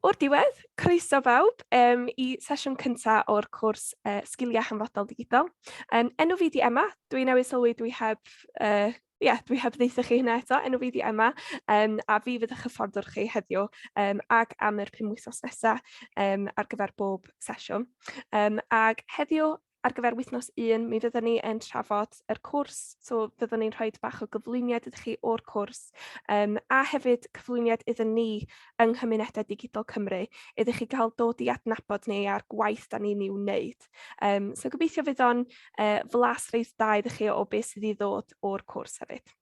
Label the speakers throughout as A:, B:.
A: O'r diwedd, croeso bawb um, i sesiwn cyntaf o'r cwrs uh, Sgiliau Hanfodol Digidol. Um, enw fi di Emma, dwi newydd sylwi dwi heb, uh, yeah, dwi heb ddeitha chi hynna eto, enw fi di Emma, um, a fi fydd eich hyfforddwr chi heddiw um, ac am yr 5 wythnos nesaf um, ar gyfer bob sesiwn. Um, ac heddiw Ar gyfer wythnos un, mi fyddwn ni yn trafod yr cwrs, so fyddwn ni'n rhoi bach o gyflwyniad iddo chi o'r cwrs, um, a hefyd cyflwyniad iddyn ni yng Nghymunedau Digidol Cymru, iddo chi gael dod i adnabod ni a'r gwaith da ni'n ei wneud. Um, so gobeithio fydd o'n uh, flas reit da iddo chi o beth sydd i ddod o'r cwrs hefyd.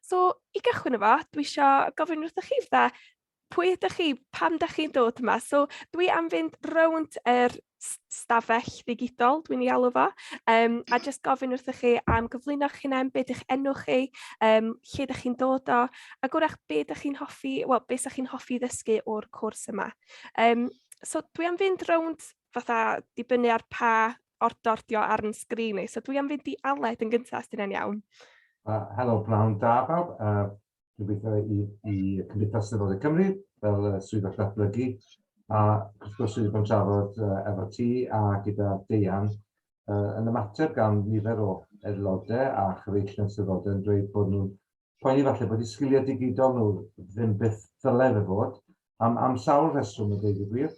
A: So, i gychwyn efo, dwi eisiau gofyn wrthych chi, fatha, pwy ydych chi, pam dach chi'n dod yma? So, dwi am fynd rownd yr stafell ddigidol, dwi'n ei alw fo, um, a jyst gofyn wrthych chi am gyflwyno'ch hunain, be ydych enw chi, um, lle ydych chi'n dod o, a gwrach be ydych chi'n hoffi, wel, be ydych chi'n hoffi ddysgu o'r cwrs yma. Um, so, dwi am fynd rownd fatha dibynnu ar pa ordor dio ar yn sgrin i. So dwi am fynd i Aled yn gyntaf, os dyna'n iawn.
B: Helo, pnawn da bawb. Dwi'n gweithio i, i Cymdeithas Eisteddfodau Cymru fel uh, swyddog datblygu a wrth gwrs wedi bod yn trafod uh, efo ti a gyda Deian uh, yn ymateb gan nifer o aelodau a chyfeillion Eisteddfodau yn dweud bod nhw'n poeni falle bod eu sgiliau digidol nhw ddim byth ddyle fe fod am, am sawl rheswm y dweud y gwir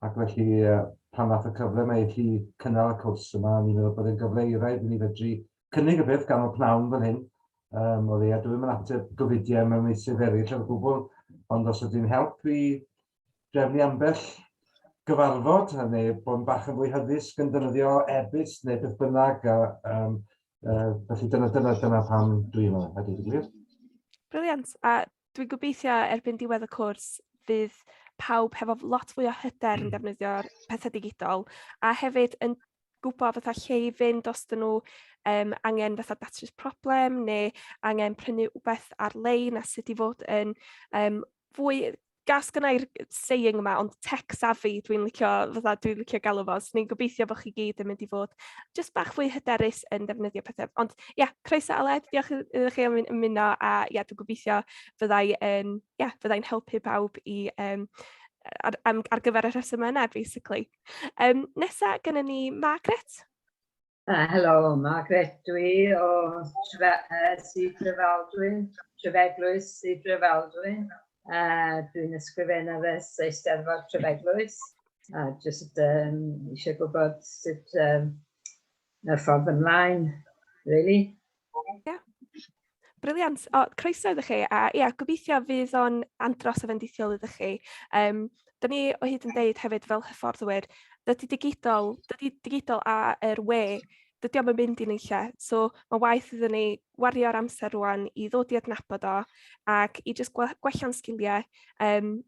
B: ac felly uh, pan ddath y cyfle mae i chi cynnal y cwrs yma ni'n meddwl bod e'n gyfle euraidd i ni fedru cynnig y peth ganol pnawn fan hyn. Um, o leia, dwi ddim yn ateb gofidiau mewn meysydd eraill o gwbl, ond os ydy'n help i drefnu ambell gyfarfod neu bod yn bach yn fwy hyddysg yn defnyddio e-byst neu beth bynnag, a, um, uh, felly dyna, dyna, dyna pam dwi yma, a dweud y gwir.
A: Brilliant. A dwi'n gobeithio erbyn diwedd y cwrs fydd pawb hefo lot fwy o hyder yn defnyddio'r pethau digidol a hefyd yn gwybod fatha lle i fynd os dyn nhw um, angen fatha datrys problem neu angen prynu rhywbeth ar-lein a sut i fod yn um, fwy gas gynnau'r saying yma, ond tech savvy dwi'n licio, fatha dwi'n licio galw fo. So ni'n gobeithio bod chi gyd yn mynd i fod just bach fwy hyderus yn defnyddio pethau. Ond ia, yeah, croeso Aled, diolch iddo chi am ymuno a ia, yeah, dwi'n gobeithio fyddai yn, yeah, fyddai'n helpu pawb i um, ar, am, ar gyfer y rhesymau yna, basically. Um, nesa, gennym ni Margaret.
C: Helo, Margaret dwi o Trefe, uh, Sir Drefaldwyn, Trefeglwys, Sir Drefaldwyn. Dwi'n ysgrifenyddes Eisteddfod Trefeglwys. A jyst um, eisiau gwybod sut um, y ffordd ymlaen, really.
A: Yeah. Brilliant. O, croeso iddo chi. A ia, gobeithio fydd o'n andros o fendithiol iddo chi. Um, da ni o hyd yn deud hefyd fel hyfforddwyr, dydy digidol, dydy digidol a yr we, dydy o'm yn mynd i nunlle. So mae waith iddyn ni wario'r amser rwan i ddod i adnabod o ac i jyst gwella'n sgiliau. Um,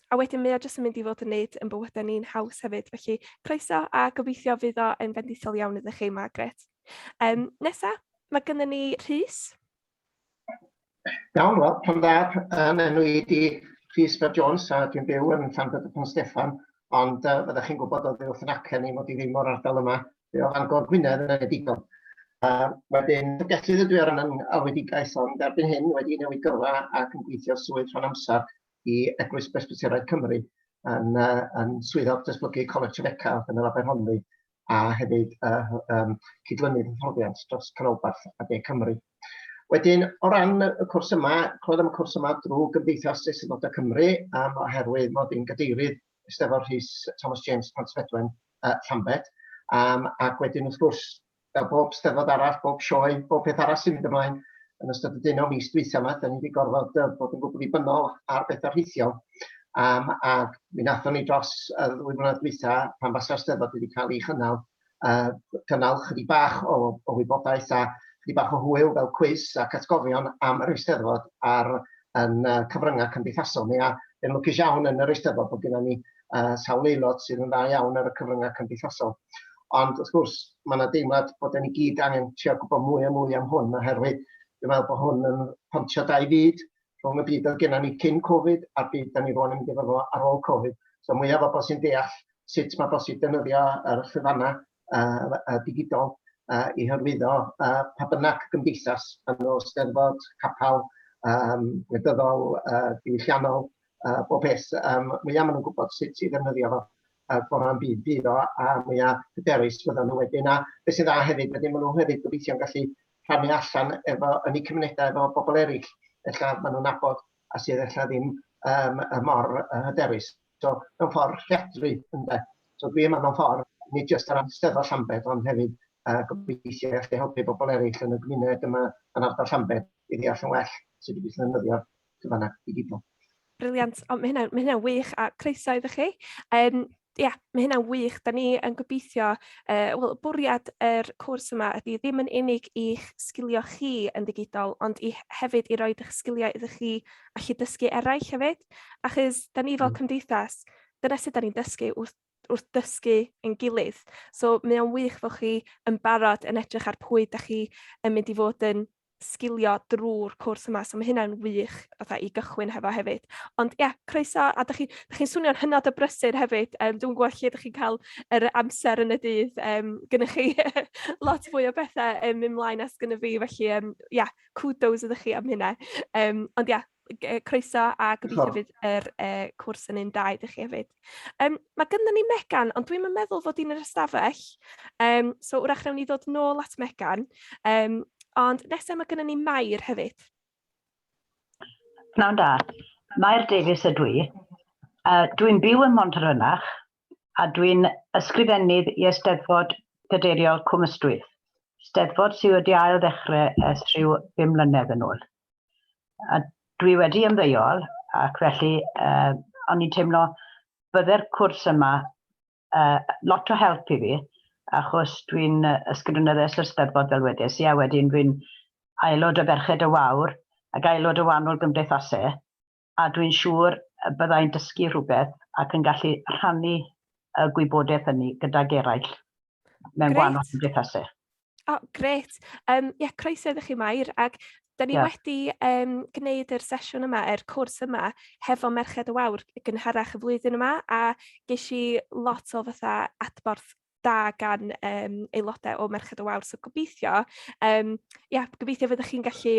A: a wedyn mae o jyst yn mynd i fod yn neud yn bywydau ni'n haws hefyd. Felly croeso a gobeithio fydd o yn fendithiol iawn iddo chi, Margaret. Um, nesa, mae gennym ni Rhys.
D: Iawn, wel, pan dda, yn enw i di Rhys Fer Jones a dwi'n byw yn Llanbedr Pont Steffan, ond uh, fyddech chi'n gwybod oddi wrth yn acen i mod i ddim o'r ardal yma, dwi o Fangor Gwynedd yn enedigol. Uh, wedyn, gellydd ydw i ar ran alwedigaeth, ond erbyn hyn wedi newid gyrfa ac yn gweithio swydd rhan amser i Eglwys Bresbyteraidd Cymru yn, uh, yn swyddog datblygu Coleg Trefeca yn yr Aberhonddu a hefyd uh, um, cydlynydd hyfforddiant dros Canolbarth a De Cymru. Wedyn, o ran y cwrs yma, clywed am y cwrs yma drwy Gymdeithas Eisteddfodau Cymru, um, oherwydd mod i'n gadeirydd Eisteddfod Rhys Thomas James Pantyfedwen uh, Llambed, um, ac wedyn wrth gwrs fel bob steddfod arall, bob sioe, bob peth arall sy'n mynd ymlaen yn ystod y deunaw mis dwytha yma, da ni wedi gorfod uh, bod yn gwbl ddibynnol ar bethau rhithiol. Um, ac mi nathon ni dros y ddwy flynedd dwytha, pan fasa'r steddfod wedi cael ei chynnal, uh, cynnal chydig bach o, o wybodaeth a chydig bach o hwyl fel cwis ac atgofion am yr eisteddfod ar yn uh, cyfryngau cymdeithasol. Mi a yn lwcus iawn yn yr eisteddfod bod gennym ni uh, sawl aelod sydd yn dda iawn ar y cyfryngau cymdeithasol. Ond wrth gwrs, mae yna deimlad bod ni gyd angen trio gwybod mwy a mwy am hwn, oherwydd dwi'n meddwl bod hwn yn pontio dau fyd, rhwng y byd oedd gennym ni cyn Covid a'r byd da ni rwan yn mynd efo fo ar ôl Covid. So mwyaf o bobl sy'n deall sut mae bosib defnyddio yr llwyfannau uh, uh, digidol uh, i hyrwyddo uh, pa bynnag gymdeithas, yn o steddfod, capel, um, gwleidyddol, uh, diwylliannol. bob peth, mwyaf maen nhw'n gwybod sut i ddefnyddio fo, y gorau'n byd fydd o, a mwyaf hyderus fyddan nhw wedyn. A beth sy'n dda hefyd, wedyn maen nhw hefyd gobeithio'n gallu rhannu allan efo, yn eu cymunedau efo bobl eraill, ella maen nhw'n nabod a sydd ella ddim mor hyderus. So, mewn ffordd rhedru, ynde. So dwi yma mewn ffordd, nid jyst ar ran Steddfod Llambed, ond hefyd gobeithio gallu helpu bobl eraill yn y gymuned yma yn ardal Llambed i ddeall yn well sut i ddefnyddio'r cyfannau digidol.
A: Brilliant. O, mae hynna'n mae hynna wych a croeso iddo chi. Ia, mae hynna'n wych. Da ni yn gobeithio, wel, bwriad yr cwrs yma ydy ddim yn unig i'ch sgilio chi yn ddigidol, ond i hefyd i roed eich sgiliau iddo chi allu dysgu eraill hefyd. Achos da ni fel cymdeithas, dyna sut da ni'n dysgu wrth dysgu ein gilydd. So mae o'n wych fod chi yn barod yn edrych ar pwy da chi yn mynd i fod yn sgilio drwy'r cwrs yma, so mae hynna'n wych fatha i gychwyn hefo hefyd. Ond ie, yeah, croeso, a da chi'n chi swnio'n hynod o brysur hefyd, dwi'n gwybod lle da chi'n cael yr amser yn y dydd, gynnych chi lot fwy o bethau mynd mlaen as gynna fi, felly ie, yeah, kudos ydych chi am hynna. Ond ie, yeah, croeso a gobeithio fydd yr cwrs yn un da iddo chi hefyd. Mae gynnon ni Megan, ond dwi'm yn meddwl fod hi'n yr ystafell, so wrach wnawn ni ddod nôl at Megan. Ond nesaf mae gynnon ni Mair hefyd.
E: Pnawn da. Mair Davies ydw i. Dwi'n byw ym Mhontarfynach a dwi'n ysgrifennydd i Eisteddfod Gadeiriol Cwm Ystwyth. Steddfod sydd wedi ail ddechrau ers rhyw bum mlynedd yn ôl. A dwi wedi ymddeol ac felly o'n i'n teimlo bydde'r cwrs yma lot o help i fi achos dwi'n ysgrifenyddes yr Steddfod fel wedes i a wedyn dwi'n aelod o Ferched y Wawr ac aelod o wahanol gymdeithasau a dwi'n siŵr y byddai'n dysgu rhywbeth ac yn gallu rhannu y gwybodaeth hynny gydag eraill mewn gwahanol gymdeithasau.
A: O, oh, gret. Yeah, croeso iddo chi, Mair. Ac da ni wedi gwneud yr sesiwn yma, yr cwrs yma, hefo Merched y Wawr gynharach y flwyddyn yma, a ges i lot o fatha adborth da gan aelodau o Merched y Wawr. So gobeithio, yeah, gobeithio fyddwch chi'n gallu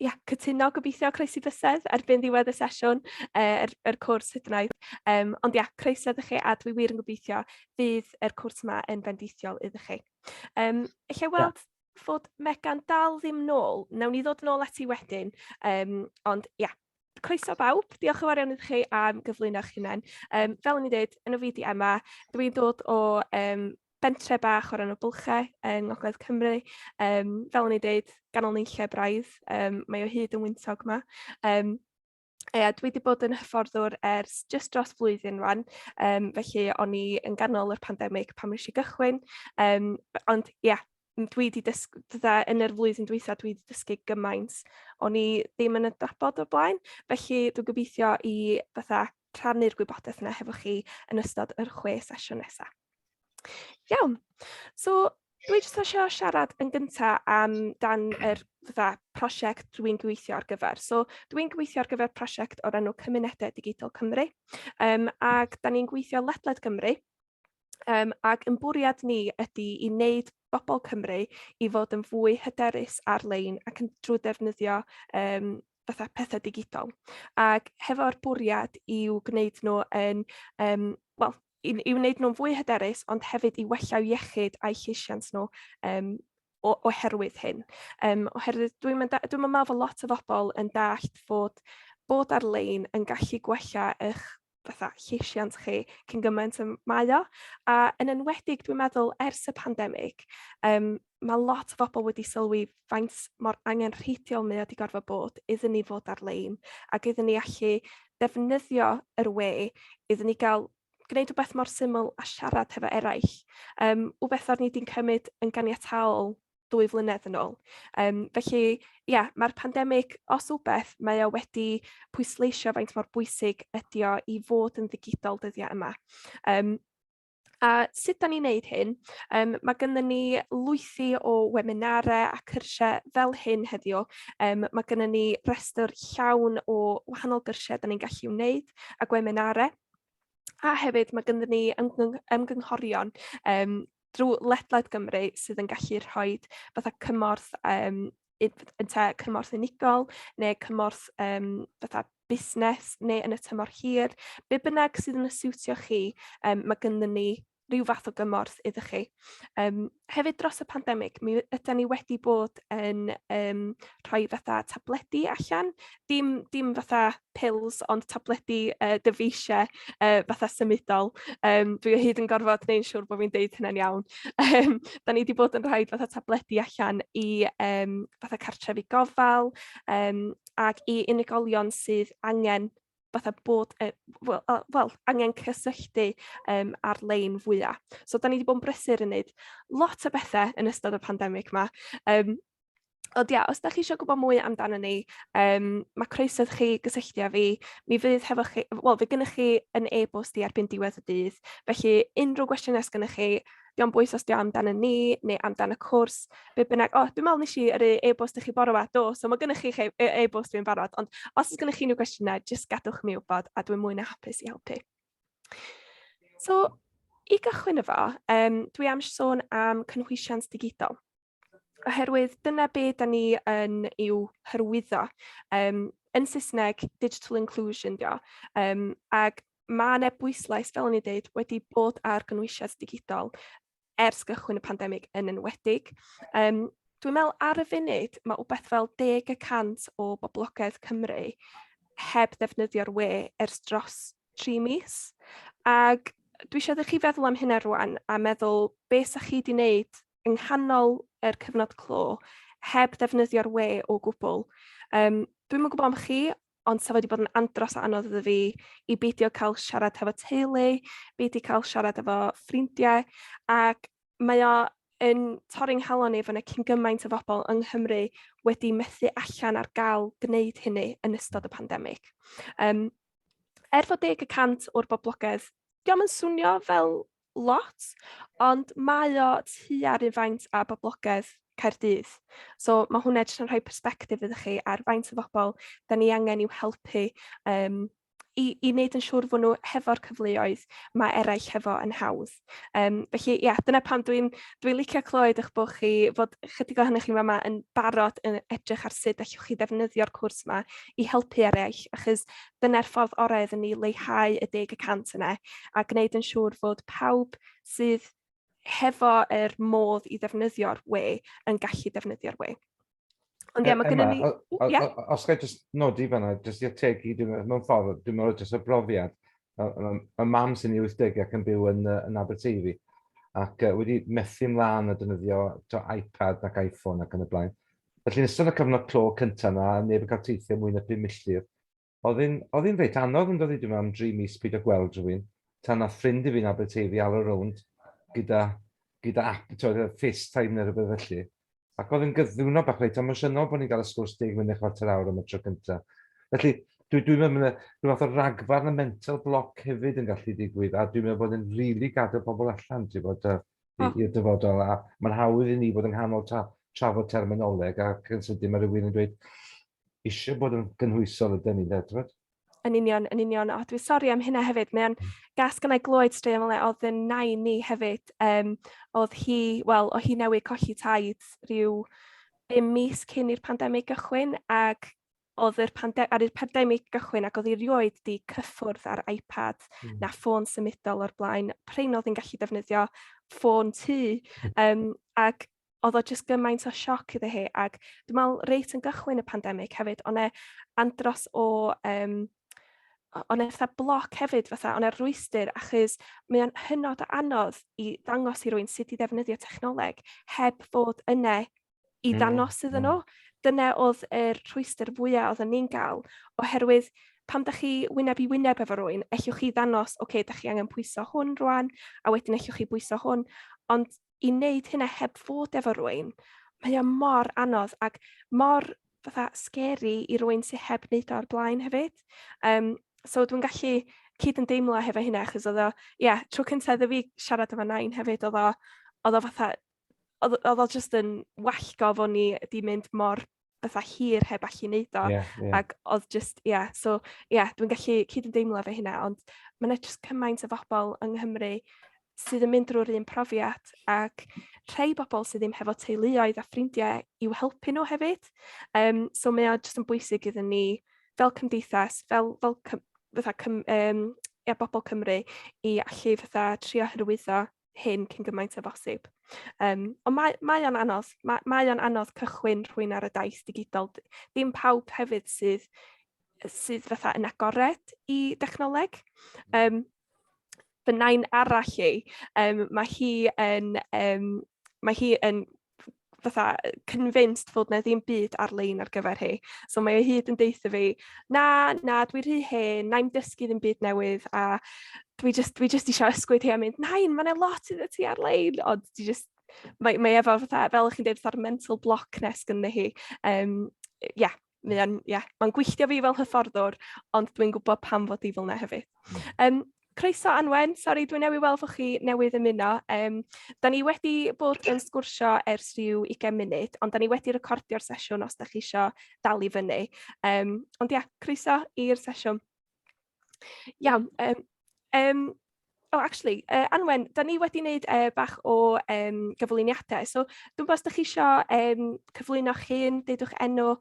A: ia, cytuno gobeithio croesi bysedd erbyn ddiwedd y sesiwn, yr cwrs hyd yn oed. Ond ia, croeso iddo chi a dwi wir yn gobeithio fydd yr cwrs yma yn fendithiol iddo chi. Alla i weld fod Megan dal ddim nôl, nawn ni ddod nôl ati wedyn, ond ia, croeso bawb, diolch yn fawr iawn iddo chi am gyflwyno'ch hunain. Fel o'n i'n dweud, enw fi di Emma, dwi'n dod o bentre bach o'r enw Bylchau yng Ngogledd Cymru. Fel o'n i'n dweud, ganol nunlle braidd, mae o hyd yn wyntog yma. Ia, dwi wedi bod yn hyfforddwr ers jyst dros flwyddyn rwan, felly o'n i yn ganol yr pandemig pan wnes i gychwyn, ond ia, dwi wedi dysgu, fydda yn yr flwyddyn dwytha dwi wedi dysgu gymaint o'n i ddim yn adnabod o'r blaen, felly dwi'n gobeithio i fatha rhannu'r gwybodaeth yna hefo chi yn ystod yr 6 sesiwn nesaf. Iawn, so dwi jyst eisiau siarad yn gyntaf am dan yr fatha prosiect dwi'n gweithio ar gyfer. So dwi'n gweithio ar gyfer prosiect o'r enw Cymunedau Digidol Cymru, ac da ni'n gweithio ledled Gymru, ac yn bwriad ni ydy i wneud bobl Cymru i fod yn fwy hyderus ar-lein ac yn drwy defnyddio fatha pethau digidol. Ac hefo'r bwriad i'w gwneud nhw yn, wel, i wneud nhw'n fwy hyderus, ond hefyd i wella'u iechyd a'u llesiant nhw oherwydd hyn. Oherwydd dwi'n dwi meddwl fod lot o bobl yn dallt fod bod ar-lein yn gallu gwella eich fatha llesiant chi cyn gymaint y mae o. A yn enwedig, dwi'n meddwl, ers y pandemig, mae lot o bobl wedi sylwi faint mor angenrheidiol mae o wedi gorfod bod iddyn ni fod ar-lein ac iddyn ni allu defnyddio yr we iddyn ni gael gwneud rhywbeth mor syml a siarad hefo eraill. Wbeth o'n ni wedi'n cymryd yn ganiataol 2 flynedd yn ôl. Felly, ia, yeah, mae'r pandemig, os wbeth, mae o wedi pwysleisio faint mor bwysig ydy o i fod yn ddigidol dyddiau yma. A sut da ni'n neud hyn? Mae gynnon ni lwythi o weminarau a cyrsiau fel hyn heddiw. Mae gynnon ni restr llawn o wahanol gyrsiau da ni'n gallu wneud a gweminarau. A hefyd mae gynnon ni ymgynghorion drwy ledled Gymru sydd yn gallu rhoi fatha cymorth, ynte cymorth unigol neu cymorth fatha busnes neu yn y tymor hir, be bynnag sydd yn y siwtio chi, mae gynddon ni rhyw fath o gymorth iddo chi. Hefyd dros y pandemig, mi ydan ni wedi bod yn rhoi fatha tabledi allan, dim fatha pills, ond tabledi dyfeisiau fatha symudol. Dwi o hyd yn gorfod gwneud yn siŵr bod fi'n deud hynna'n iawn. Da ni wedi bod yn rhoi fatha tabledi allan i fatha cartrefi gofal ac i unigolion sydd angen fatha bod, wel, angen cysylltu ar-lein fwyaf. So, da ni wedi bod yn brysur yn wneud lot o bethau yn ystod y pandemig yma. Ond ia, os da chi eisiau gwybod mwy amdano ni, mae croeso i chi gysylltu â fi. Mi fydd hefo chi, wel, fe gennych chi yn e-bost i erbyn diwedd y dydd. Felly, unrhyw gwestiynau sgynnych chi, dio'm bwys os dio amdano ni neu amdan y cwrs, be bynnag. O, dwi'n meddwl nes i yrru e-bost i chi bore 'ma, do, so mae gennych chi e-bost fi'n barod, ond os oes gennych chi unrhyw gwestiynau, jyst gadewch mi wybod a dwi'n mwy na hapus i helpu. So, i gychwyn efo, dwi am sôn am cynhwysiant digidol, oherwydd dyna be da ni yn i'w hyrwyddo. Yn Saesneg, digital inclusion dio, ac mae yna bwyslais, fel o'n i'n dweud, wedi bod ar gynhwysiad digidol ers gychwyn y pandemig yn enwedig. Dwi'n meddwl ar y funud mae wbeth fel 10% o boblogaeth Cymru heb ddefnyddio'r we ers dros 3 mis. Ac dwi eisiau chi feddwl am hynna rwan a meddwl beth sa chi wedi wneud yng nghanol yr cyfnod clo heb ddefnyddio'r we o gwbl. Dwi'm yn gwybod am chi, ond sa fo wedi bod yn andros o anodd iddo fi i beidio cael siarad hefo teulu, beidio cael siarad efo ffrindiau, ac mae o yn torri'n nghalon i fod yna cyn gymaint o bobl yng Nghymru wedi methu allan ar gael gwneud hynny yn ystod y pandemig. Er fod 10% o'r boblogaeth, dio'm yn swnio fel lot, ond mae o tua'r un faint â boblogaeth Caerdydd. So mae hwnna jyst yn rhoi persbectif iddo chi ar faint o bobl da ni angen i'w helpu i wneud yn siŵr fod nhw hefo'r cyfleoedd mae eraill hefo yn hawdd. Felly, ie, yeah, dyna pam dwi'n dwi licio clywed eich bod chi, fod chydig ohonych chi yma yn barod yn edrych ar sut allwch chi ddefnyddio'r cwrs yma i helpu eraill, achos dyna'r ffordd orau iddyn ni leihau y 10% yna a gwneud yn siŵr fod pawb sydd hefo yr modd i ddefnyddio'r we yn gallu defnyddio'r we. Ond ie, mae gennym ni.
B: Os ga i jyst nodi fan'na, jyst i ategu, mewn ffordd, dwi'n meddwl jyst o brofiad, y mam sy'n ei 80 ac yn byw yn Aberteifi, ac wedi methu mlaen a defnyddio to, iPad ac iPhone ac yn y blaen. Felly yn ystod y cyfnod clo cyntaf yna, neb yn cael teithio mwy na 5 milltir, Oedd hi'n oedd hi'n reit anodd yn doedd hi, dwi'n meddwl, am dri mis peidio gweld rhywun, tan nath ffrind i fi yn Aberteifi alw rownd gyda, gyda app, ti'n FaceTime neu rhywbeth felly. Ac oedd yn gyfnod bach reit emosiynol bod ni'n cael y sgwrs 10 munud chwarter awr am y tro cyntaf. Felly, dwi'n dwi meddwl, rhyw fath o ragfarn a mental block hefyd yn gallu digwydd, a dwi'n meddwl bod yn rili really gadael pobl allan, ti'n bod, i'r dyfodol, a mae'n hawdd i ni fod yng nghanol trafod terminoleg, ac yn sydyn mae rhywun yn dweud, eisiau bod yn gynhwysol ydyn ni, de, ti'n
A: Yn union, yn union. O, dwi'n sori am hynna hefyd. Mae'n gas gynna i glywed straeon fel 'na. Oedd yn nain ni hefyd. Oedd hi, wel, oedd hi newydd colli taid rhyw 5 mis cyn i'r pandemig gychwyn, ac oedd yr pande ar i'r pandemig gychwyn ac oedd hi erioed 'di cyffwrdd ar iPad na ffôn symudol o'r blaen. Prin oedd hi'n gallu defnyddio ffôn tŷ. Ac oedd o jyst gymaint o sioc iddi hi, ac dwi'n meddwl reit yn gychwyn y pandemig hefyd, o'n e andros o, o'n e fatha bloc hefyd, fatha o'n e rwystr, achos mae o'n hynod o anodd i ddangos i rywun sut i ddefnyddio technoleg heb fod yna i ddangos iddyn nhw. Dyna oedd yr rhwystr fwyaf oedden ni'n gael, oherwydd pan da chi wyneb i wyneb efo rywun, ellwch chi ddangos, oce, okay, da chi angen pwyso hwn rwan, a wedyn ellwch chi bwyso hwn, ond i wneud hynna heb fod efo rywun, mae o mor anodd ac mor fatha scary i rywun sydd heb wneud o o'r blaen hefyd. So dwi'n gallu cyd-ymdeimlo hefo hynna, achos oedd o, ie, yeah, tro cyntaf iddo fi siarad efo nain hefyd, oedd o fatha, oedd o just yn wallgo fod ni wedi mynd mor fatha hir heb allu wneud o. Yeah. Ac oedd just, ie, yeah, so, ie, yeah, dwi'n gallu cyd-ymdeimlo efo hynna, ond mae yna just cymaint o bobl yng Nghymru sydd yn mynd drwy'r un profiad, ac rhai bobl sydd ddim hefo teuluoedd a ffrindiau i'w helpu nhw hefyd. So mae o jyst yn bwysig iddyn ni. fel cymdeithas, fel, fel cym, fatha cym, um, ia, bobl Cymru i allu fatha trio hyrwyddo hyn cyn gymaint o bosib. Um, ond mae, mae o'n anodd, mae, mae o'n anodd cychwyn rhywun ar y daith digidol. Dim pawb hefyd sydd, sydd fatha yn agored i dechnoleg. Um, fy nain arall i, um, mae hi yn, um, mae hi yn fatha convinced fod 'na ddim byd ar-lein ar gyfer hi. So mae o hyd yn deutha fi, na, na, dwi rhy hen, na i'm dysgu ddim byd newydd, a dwi just, dwi just eisiau ysgwyd hi a mynd, nain, mae yna lot iddo ti ar-lein, ond dwi just, mae, mae efo fatha, fel ych chi'n dweud, fatha'r mental block nes gynnu hi. Um, yeah, mae o'n, yeah, mae'n gwylltio fi fel hyfforddwr, ond dwi'n gwybod pam fod i fel yna hefyd. Um, croeso Anwen, sori dwi'n newydd weld fod chi newydd ymuno. Um, da ni wedi bod yn sgwrsio ers rhyw 20 munud, ond da ni wedi recordio'r sesiwn os da chi eisiau dal i fyny. Um, ond ia, croeso i'r sesiwn. Iawn. Um, um, oh, actually, uh, Anwen, da ni wedi wneud uh, bach o um, gyflwyniadau. So, dwi'n gwybod os da chi eisiau um, cyflwyno'ch hun, deudwch enw,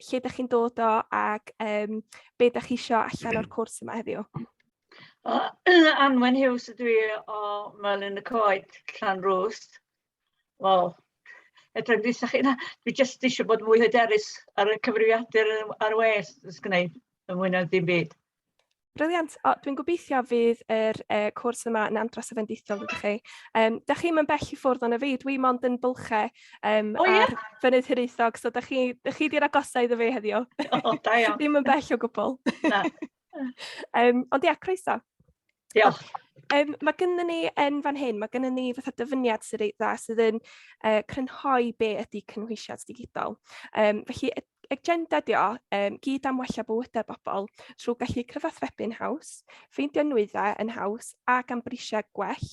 A: lle da chi'n dod o, ac um, be da chi eisiau allan o'r cwrs yma heddiw.
F: O, Anwen Hughes ydw i o Melin y Coed, Llanrwst. Wel, edrych ddweud chi, na, dwi jyst eisiau bod mwy hyderus ar y cyfrifiadur ar y we, os gwneud, yn mwy na ddim byd.
A: Brilliant. O, dwi'n gobeithio fydd yr uh, cwrs yma yn andros o fendithiol ydych chi. Um, da chi'n mynd bell i ffwrdd o'n y fi, dwi mond yn bylchau um, oh, yeah? ar fynydd Hiraethog, so da chi, da chi di'r agosau iddo fi heddiw.
F: O, da iawn.
A: Ddim yn bell o gwbl.
F: Na.
A: um, ond ia, croeso.
F: Diolch.
A: Um, mae gennym ni yn fan hyn, mae gennym ni fatha dyfyniad sy'n reit dda sydd yn uh, crynhoi be ydy cynhwysiad digidol. Um, felly, agenda di o, um, gyd am wella bywydau bobl trwy gallu cyfathrebu'n haws, ffeindio nwyddau yn haws ac am brisiau gwell,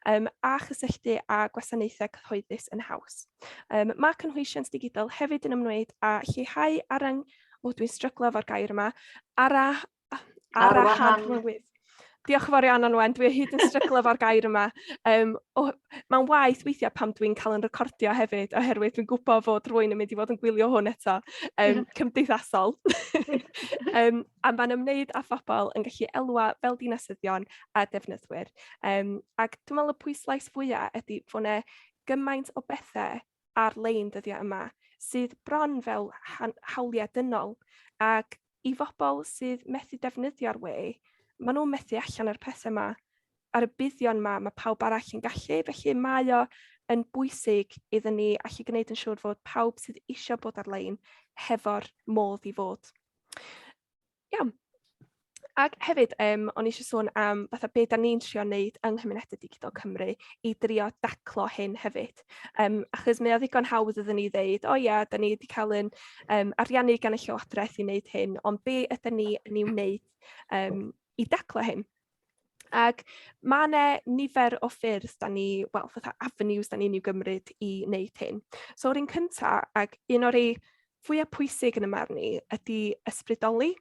A: um, a chysylltu â gwasanaethau cyhoeddus yn haws. Um, mae cynhwysiant digidol hefyd yn ymwneud â lleihau arang... O, dwi'n stryglo efo'r gair yma. Ara, Arwahanrwydd. Diolch yn fawr iawn, Anwen. Dwi o hyd yn stryglo efo'r gair yma. Um, oh, mae'n waith weithiau pam dwi'n cael yn recordio hefyd, oherwydd dwi'n gwybod fod rhywun yn mynd i fod yn gwylio hwn eto, um, cymdeithasol. um, a mae'n ymwneud â phobl yn gallu elwa fel dinasyddion a defnyddwyr. Um, ac dwi'n meddwl y pwyslais fwyaf ydy fod yna gymaint o bethau ar-lein dyddiau yma sydd bron fel hawliau dynol ac i fobl sydd methu defnyddio'r we, maen nhw'n methu allan ar pethau yma, ar y buddion yma mae pawb arall yn gallu, felly mae o yn bwysig iddyn ni allu gwneud yn siŵr fod pawb sydd eisiau bod ar-lein hefo'r modd i fod. Iawn. Ac hefyd, um, o'n i eisiau sôn am fatha be da ni'n trio wneud yng Nghymunedau Digidol Cymru i drio daclo hyn hefyd. Um, achos mae o ddigon hawdd iddyn ni ddeud, o ia, da ni wedi cael yn um, ariannu gan y Llywodraeth i wneud hyn, ond be ydyn ni yn ei wneud um, i daclo hyn? Ac mae yna nifer o ffyrdd da ni, wel, fatha avenues da ni'n i'w gymryd i wneud hyn. So, yr un cyntaf, ac un o'r ei fwyaf pwysig yn y marn i, ydy ysbrydoli.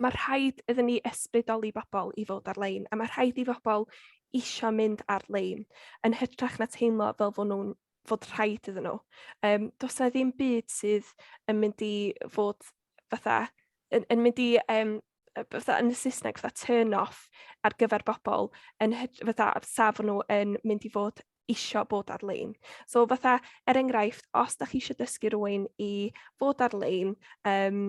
A: Mae rhaid iddyn ni ysbrydoli bobl i fod ar-lein, a mae rhaid i bobl isio mynd ar-lein, yn hytrach na teimlo fel fod nhw'n fod rhaid iddyn nhw. Um, does na ddim byd sydd yn mynd i fod fatha, yn, yn mynd i um, fatha yn y Saesneg fatha turn off ar gyfer bobl yn fatha sa fo nhw yn mynd i fod isio bod ar-lein. So fatha, er enghraifft, os da chi eisiau dysgu rhywun i fod ar-lein, um,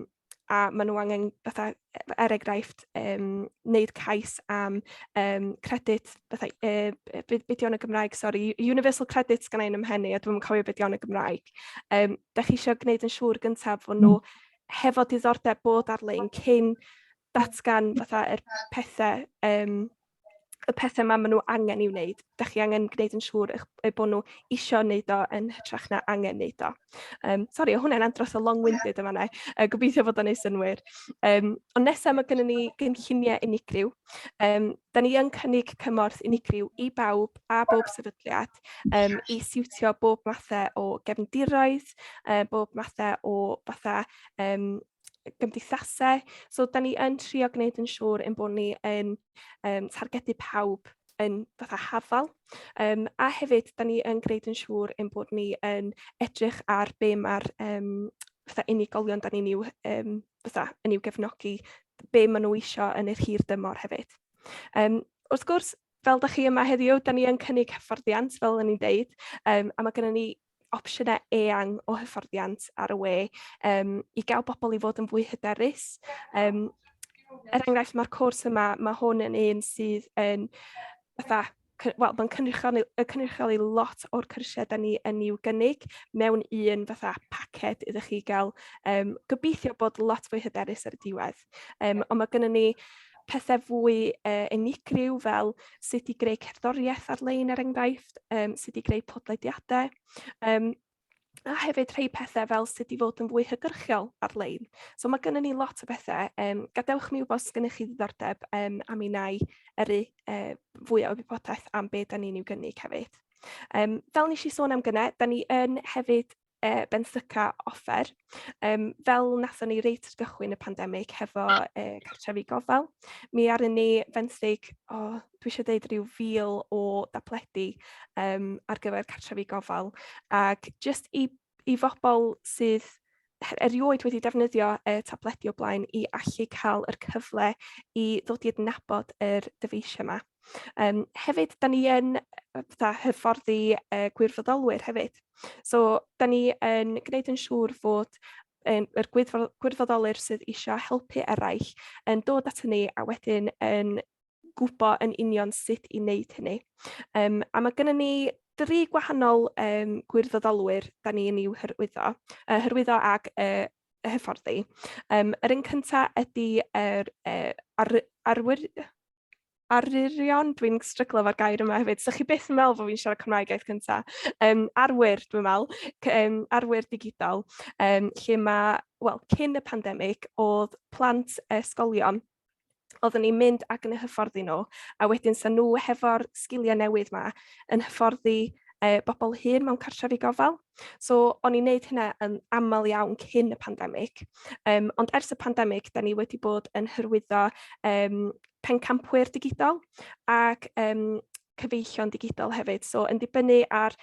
A: a maen nhw angen, fatha, er enghraifft, um, wneud cais am um, credit, fatha, uh, be, be di o'n y Gymraeg, sorry, Universal Credit gan ein ymhenni, a dwi'n cofio be di o'n y Gymraeg. Um, da chi eisiau gwneud yn siŵr gyntaf fod nhw hefo diddordeb bod ar-lein cyn datgan fatha yr pethau, um, y pethau yma maen nhw angen i'w wneud. Da chi angen gwneud yn siŵr eich, eu bod nhw isio wneud o yn hytrach na angen wneud o. Um, sori, o hwnna'n andros o long-winded yma na. Uh, gobeithio fod o'n ei synwyr. Um, ond nesaf mae gennym ni gynlluniau unigryw. Um, da ni yn cynnig cymorth unigryw i bawb a bob sefydliad um, i siwtio bob mathau o gefndiroedd, uh, bob mathau o fatha um, gymdeithasau. So, da ni yn trio gwneud yn siŵr ein bod ni yn um, targedu pawb yn fatha hafal. Um, a hefyd, da ni yn gwneud yn siŵr ein bod ni yn edrych ar be mae'r um, fatha unigolion da ni'n i'w, um, fatha, yn i'w gefnogi, be maen nhw isio yn yr hir dymor hefyd. Um, wrth gwrs, fel da chi yma heddiw, da ni yn cynnig hyfforddiant, fel o'n i'n deud, um, a mae gennym ni opsiynau eang o hyfforddiant ar y we um, i gael bobl i fod yn fwy hyderus. Um, er enghraifft, mae'r cwrs yma, mae hwn yn un sydd yn fatha, wel, mae'n cynrychioli, cynrychioli lot o'r cyrsiau da ni yn i'w gynnig mewn un fatha paced iddo chi gael um, gobeithio bod lot fwy hyderus ar y diwedd. Um, ond mae gennym ni pethau fwy uh, unigryw fel sut i greu cerddoriaeth ar-lein er enghraifft, um, sut i greu podlediadau, um, a hefyd rhai pethau fel sut i fod yn fwy hygyrchiol ar-lein. So mae gennym ni lot o bethau. Um, gadewch mi wybod os gennych chi ddiddordeb um, a mi wna i yrru uh, fwy o wybodaeth am be da ni'n i'w gynnig hefyd. Um, fel nes i sôn am gynnau, da ni yn hefyd uh, benthyca offer. Um, fel nathon ni reit ar gychwyn y pandemig hefo uh, cartrefi gofal, mi arnyn ni fenthyg, oh, dwi eisiau dweud rhyw fil o dabledi um, ar gyfer cartrefi gofal, ac just i, i fobl sydd erioed wedi defnyddio y tabledi o blaen i allu cael yr cyfle i ddod i adnabod yr dyfeisiau yma. Um, hefyd, da ni yn fatha, hyfforddi uh, gwirfoddolwyr hefyd. So, da ni yn gwneud yn siŵr fod yn, yr gwirfoddolwyr sydd eisiau helpu eraill yn dod at ni a wedyn yn gwybod yn union sut i wneud hynny. Um, a mae gennym ni dri gwahanol um, gwirfoddolwyr da ni'n i'w hyrwyddo, uh, hyrwyddo ag uh, hyfforddi. Um, yr un cyntaf ydy yr uh, ar, arwyr, arwyrion, dwi'n stryglo efo'r gair yma hefyd, so chi byth yn meddwl bod fi'n siarad Cymraeg iaith cyntaf. Um, arwyr, dwi'n meddwl, um, arwyr digidol, um, lle mae, wel, cyn y pandemig, oedd plant ysgolion oeddwn ni'n mynd ac yn hyfforddi nhw, a wedyn sa nhw hefo'r sgiliau newydd ma yn hyfforddi e, bobl hŷn mewn cartrefi gofal. So o'n i'n neud hynna yn aml iawn cyn y pandemig. Um, ond ers y pandemig, da ni wedi bod yn hyrwyddo um, pencampwyr digidol ac um, cyfeillion digidol hefyd. So yn dibynnu ar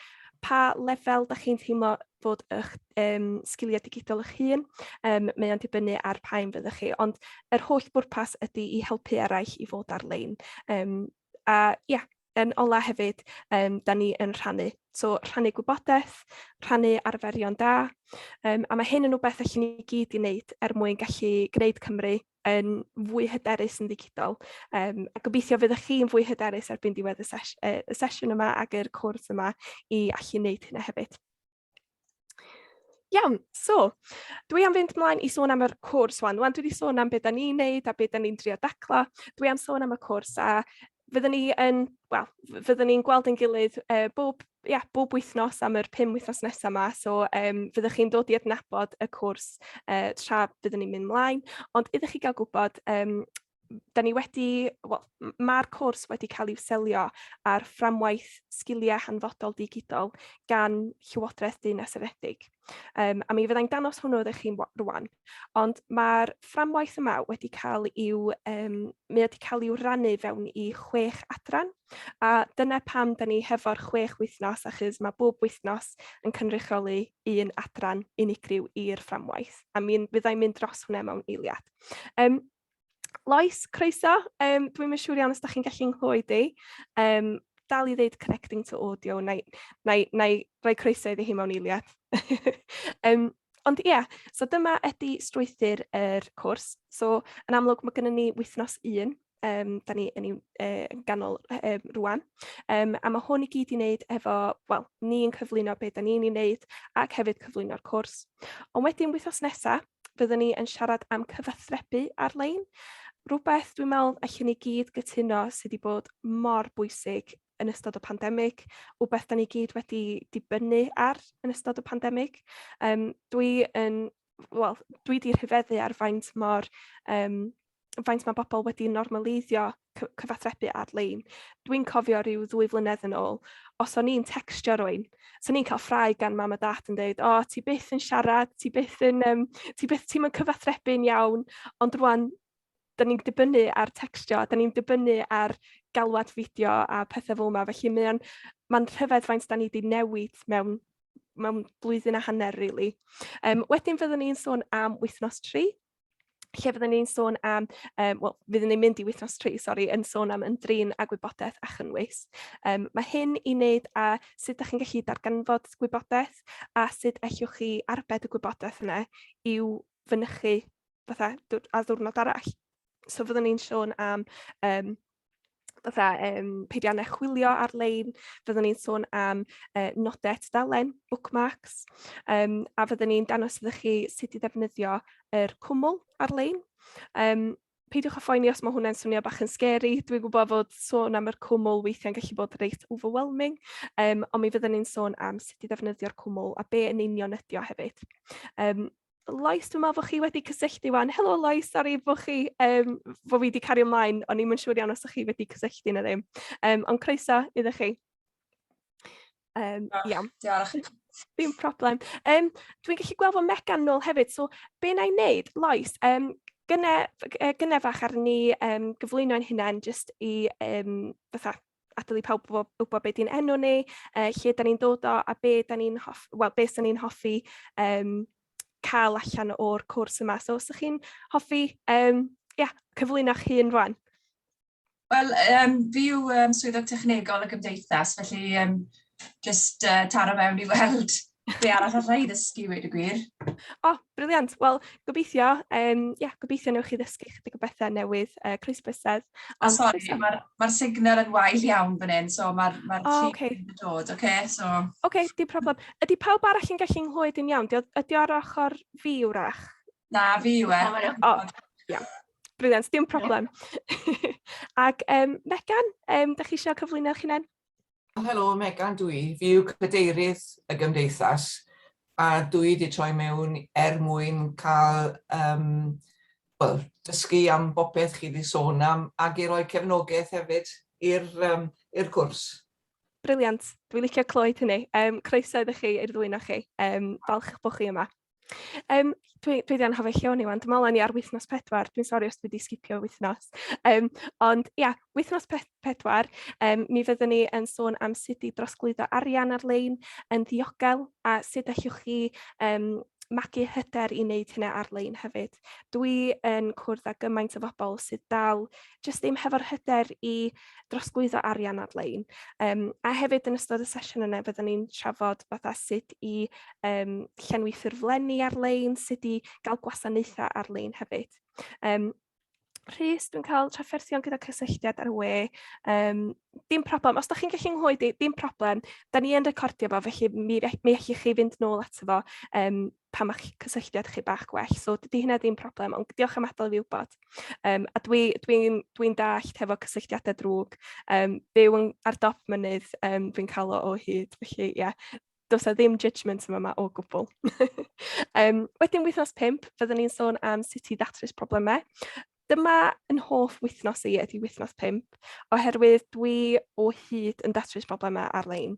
A: pa lefel da chi'n teimlo fod eich um, sgiliau digidol eich hun, um, mae o'n dibynnu ar pa un fyddwch chi, ond yr holl bwrpas ydy i helpu eraill i fod ar-lein. Um, a ia, yeah, yn ola hefyd, um, da ni yn rhannu. So rhannu gwybodaeth, rhannu arferion da, um, a mae hyn yn rhywbeth allan ni gyd i wneud er mwyn gallu gwneud Cymru yn fwy hyderus yn ddigidol. Um, a gobeithio fyddwch chi'n fwy hyderus erbyn diwedd y, ses y sesiwn yma ac yr cwrs yma i allu wneud hynna hefyd. Iawn, so, dwi am fynd mlaen i sôn am yr cwrs wan. Wan dwi wedi sôn am beth da ni'n neud a beth da ni'n drio daclo. Dwi am sôn am y cwrs a fyddwn ni yn, wel, fyddwn ni'n gweld yn gilydd uh, bob, yeah, bob wythnos am yr pum wythnos nesaf yma, so um, fyddwch chi'n dod i adnabod y cwrs uh, tra fyddwn ni'n mynd mlaen. Ond iddo chi gael gwybod, um, da ni wedi, wel, mae'r cwrs wedi cael ei selio ar fframwaith sgiliau hanfodol digidol gan Llywodraeth Deyrnas Unedig. Um, a mi fyddai'n dangos hwnnw ydych chi'n rwan. Ond mae'r fframwaith yma wedi cael i'w, um, mae wedi cael i'w rannu fewn i chwech adran. A dyna pam da ni hefo'r chwech wythnos, achos mae bob wythnos yn cynrychioli un adran unigryw i'r fframwaith. A mi fyddai'n mynd dros hwnna mewn eiliad. Um, Lois, croeso. Um, dwi'n mynd siŵr iawn os da chi'n gallu nghlywed i. Um, dal i ddeud connecting to audio, na i, na i, na i roi croeso iddi hi mewn eiliad. um, ond ie, yeah, so dyma ydy strwythur yr cwrs. So, yn amlwg, mae gennym ni wythnos un, um, da ni yn, uh, ganol um, rwan. Um, a mae hwn i gyd i wneud efo, wel, ni'n cyflwyno beth da ni'n ei wneud ac hefyd cyflwyno'r cwrs. Ond wedyn wythnos nesaf, fyddwn ni yn siarad am cyfathrebu ar-lein. Rhywbeth dwi'n meddwl allwn ni gyd gytuno sydd wedi bod mor bwysig yn ystod y pandemig, rhywbeth da ni gyd wedi dibynnu ar yn ystod y pandemig. Um, dwi yn, wel, dwi wedi rhyfeddu ar faint mor um, faint mae bobl wedi normaleiddio cyfathrebu ar-lein. Dwi'n cofio rhyw ddwy flynedd yn ôl, os o'n i'n textio rwy'n, so ni'n cael ffrau gan mam a dad yn dweud, o, oh, ti byth yn siarad, ti byth yn, um, ti byth, ti'n mynd cyfathrebu'n iawn, ond rwan, da ni'n dibynnu ar textio, da ni'n dibynnu ar galwad fideo a pethau fel yma, felly mae'n ma rhyfedd faint da ni wedi newid mewn mewn blwyddyn a hanner, really. Wedyn fyddwn ni'n sôn am wythnos 3, lle fyddwn ni'n sôn am, wel, fyddwn ni'n mynd i wythnos 3, sori, yn sôn am ymdrin â gwybodaeth a chynnwys. Mae hyn i wneud â sut ydych chi'n gallu darganfod gwybodaeth a sut allwch chi arbed y gwybodaeth yna i'w fynychu fatha ar ddiwrnod arall. So fyddwn ni'n sôn am fatha peiriannau chwilio ar-lein, fyddwn ni'n sôn am nodau tudalen, bookmarks, a fyddwn ni'n dangos iddo chi sut i ddefnyddio yr cwmwl ar-lein. Peidiwch â phoeni os mae hwnna'n swnio bach yn scary, dwi'n gwybod fod sôn am yr cwmwl weithiau'n gallu bod reit overwhelming, ond mi fyddwn ni'n sôn am sut i ddefnyddio'r cwmwl a be yn union ydi o hefyd. Lois, dwi'n meddwl bod chi wedi cysylltu wan. Helo Lois, sori bod chi, bod fi wedi cario ymlaen, o'n i'm yn siŵr iawn os ydych chi wedi cysylltu neu ddim. Ond croeso iddo chi. Iawn.
G: Diolch.
A: Dim problem. Dwi'n gallu gweld fod Megan nôl hefyd, so be na i wneud, Lois, gynne, gynne fach ar ni gyflwyno ein hunain jyst i fatha adael i pawb wybod be di'n enw ni, lle da ni'n dod o a be da ni'n hoff, well, be sy'n ni'n hoffi cael allan o'r cwrs yma. So os ydych chi'n hoffi yeah, cyflwyno'ch hun rwan.
G: Wel, fi yw swyddog technegol y gymdeithas, felly just taro mewn i weld be arall alla i ddysgu, wedi gwir.
A: O, oh, brilliant. Wel, gobeithio, yeah, gobeithio newch chi ddysgu chydig o bethau newydd, croes bysedd.
G: A sori, mae'r ma signal yn wael iawn fan hyn, so mae'r ma oh, okay. yn dod, oce? Okay? So...
A: Oce, okay, dim problem. Ydy pawb arall yn gallu nghlywed yn iawn? Ydy ar ochr fi wrach?
G: Na, fi yw e.
A: O, oh, iawn. Brilliant, dim problem. Ac Megan, da chi eisiau cyflwyno eich hunain?
H: Helo, Megan dwi. Fi yw cadeirydd y gymdeithas a dwi wedi troi mewn er mwyn cael wel, dysgu am bopeth chi wedi sôn am ac i roi cefnogaeth hefyd i'r um, i'r cwrs.
A: Brilliant. Dwi'n licio clywed hynny. Croeso iddo chi i'r ddwy o chi. Falch bod chi yma. Dwi wedi anghofio lle o'n i wan, dwi'n meddwl o'n i ar wythnos 4, dwi'n sori os dwi wedi sgipio wythnos. Ond ia, wythnos 4, mi fyddwn ni yn sôn am sut i drosglwyddo arian ar-lein yn ddiogel a sut allwch chi magu hyder i wneud hynna ar-lein hefyd. Dwi yn cwrdd â gymaint o bobl sydd dal jyst ddim hefo'r hyder i drosglwyddo arian ar-lein. A hefyd yn ystod y sesiwn yna fyddwn ni'n trafod fatha sut i llenwi ffurflenni ar-lein, sut i gael gwasanaethau ar-lein hefyd. Rhys, dwi'n cael trafferthion gyda cysylltiad ar y we. Dim problem. Os da chi'n gallu nghlywed i, dim problem. Da ni yn recordio fo, felly mi allwch chi fynd nôl ato fo pan mae cysylltiad chi bach gwell. So dydy hynna ddim problem, ond diolch am adael i fi wybod. A dwi'n dwi, dwi, dwi dallt hefo cysylltiadau drwg. Byw yn, ar dop mynydd, dwi'n cael o o hyd. Felly, ie, yeah, does 'na ddim judgment yma o gwbl. Wedyn wythnos 5, fyddwn ni'n sôn am sut i ddatrys problemau. Dyma yn hoff wythnos i ydy wythnos 5, oherwydd dwi o hyd yn datrys problemau ar-lein.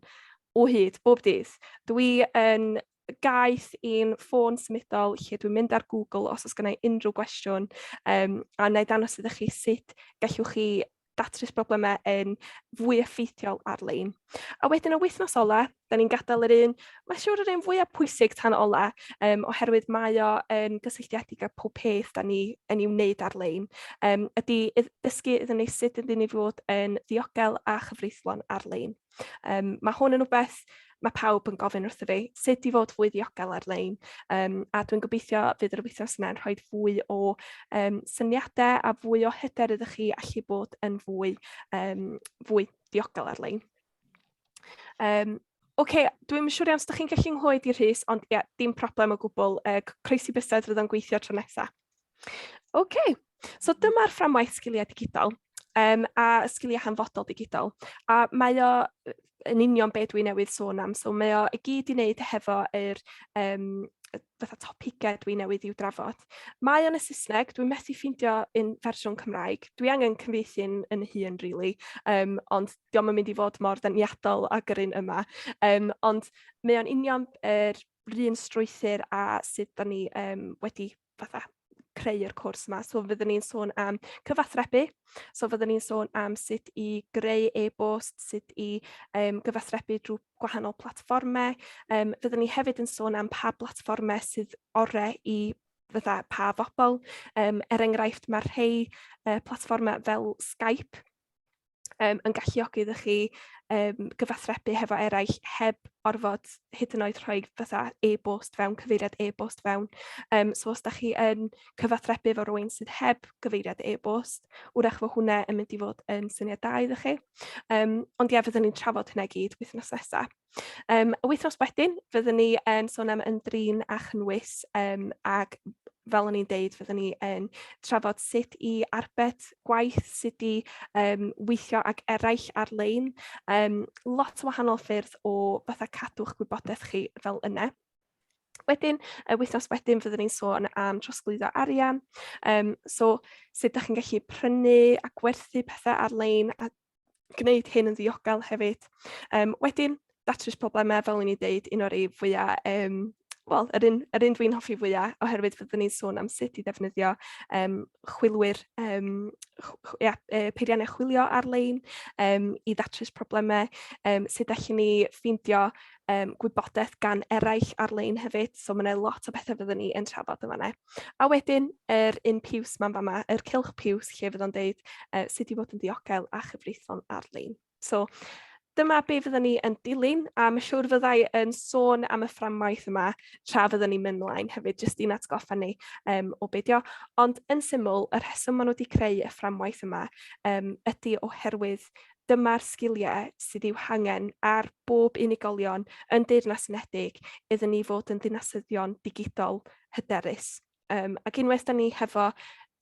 A: O hyd, bob dydd. Dwi yn gaeth i'n ffôn symudol lle dwi'n mynd ar Google os oes gennau unrhyw gwestiwn, a wna i ddangos iddo chi sut gallwch chi datrys problemau yn fwy effeithiol ar-lein. A wedyn y wythnos ola, da ni'n gadael yr un, mae'n siŵr yr un fwyaf pwysig tan ola, oherwydd mae o yn gysylltiedig â pob peth da ni yn ei wneud ar-lein, ydy dysgu iddyn ni sut ydyn ni fod yn ddiogel a chyfreithlon ar-lein. Mae hwn yn rhywbeth mae pawb yn gofyn wrtho fi, sut i fod fwy ddiogel ar-lein. A dwi'n gobeithio fydd yr wythnos yna yn rhoi fwy o syniadau a fwy o hyder iddo chi allu bod yn fwy diogel ar-lein. Oce, dwi'n siŵr iawn os ydych chi'n gallu nghlywed i Rhys, ond ie, dim problem o gwbl. Croesi bysedd fydd o'n gweithio tro nesaf. Oce, so dyma'r fframwaith sgiliau digidol a sgiliau hanfodol digidol. A mae o yn union be dwi newydd sôn am. So mae o i gyd i wneud hefo yr fatha topigau dwi newydd i'w drafod. Mae o'n y Saesneg, dwi'n methu ffeindio un fersiwn Cymraeg. Dwi angen cyfieithu yn hun, really, ond dio'm yn mynd i fod mor ddeniadol ag yr un yma. Ond mae o'n union yr un strwythur a sut da ni wedi fatha creu creu'r cwrs yma. So fyddwn ni'n sôn am cyfathrebu, so fyddwn ni'n sôn am sut i greu e-bost, sut i um, gyfathrebu drwy gwahanol platfformau. Um, fyddwn ni hefyd yn sôn am pa blatfformau sydd orau i fatha pa bobl. Um, er enghraifft, mae rhai uh, platfformau fel Skype um, yn galluogi iddo chi um, gyfathrebu hefo eraill heb orfod hyd yn oed rhoi fatha e-bost fewn, cyfeiriad e-bost fewn. Um, so os da chi yn cyfathrebu efo rhywun sydd heb gyfeiriad e-bost, wrach fo hwnna yn mynd i fod yn syniad da iddo chi. Um, ond ie, fyddwn ni'n trafod hynna gyd wythnos nesaf. Um, y wythnos wedyn, fyddwn ni yn sôn am ymdrin a chynnwys um, ac fel o'n i'n deud, fyddwn ni yn trafod sut i arbed gwaith, sut i um, weithio ag eraill ar-lein. Um, lot o wahanol ffyrdd o fatha cadw'ch gwybodaeth chi fel yna. Wedyn, y wythnos wedyn, fyddwn ni'n sôn am trosglwyddo arian. Um, so, sut ydych chi'n gallu prynu a gwerthu pethau ar-lein a gwneud hyn yn ddiogel hefyd. Um, wedyn, datrys problemau, fel o'n i'n deud, un o'r ei fwyaf, um, wel, yr un, yr un dwi'n hoffi fwyaf, oherwydd fyddwn ni'n sôn am sut i ddefnyddio um, chwilwyr, um, ch ia, e, peiriannau chwilio ar-lein um, i ddatrys problemau, um, sut allwn ni ffeindio um, gwybodaeth gan eraill ar-lein hefyd, so mae yna lot o bethau fyddwn ni yn trafod yn fanna. A wedyn, yr un piws ma'n fama, yr cylch piws lle fydd o'n deud uh, sut i fod yn ddiogel a chyfreithlon ar-lein. So, dyma be fyddwn ni yn dilyn, a mae'n siŵr fyddai yn sôn am y fframwaith yma tra fyddwn ni'n mynd mlaen hefyd, jyst i'n atgoffa ni um, o beidio. Ond yn syml, y rheswm maen nhw wedi creu y fframwaith yma um, ydy oherwydd dyma'r sgiliau sydd i'w hangen ar bob unigolion yn Deyrnas Unedig iddyn ni fod yn ddinasyddion digidol hyderus. Um, ac unwaith da ni hefo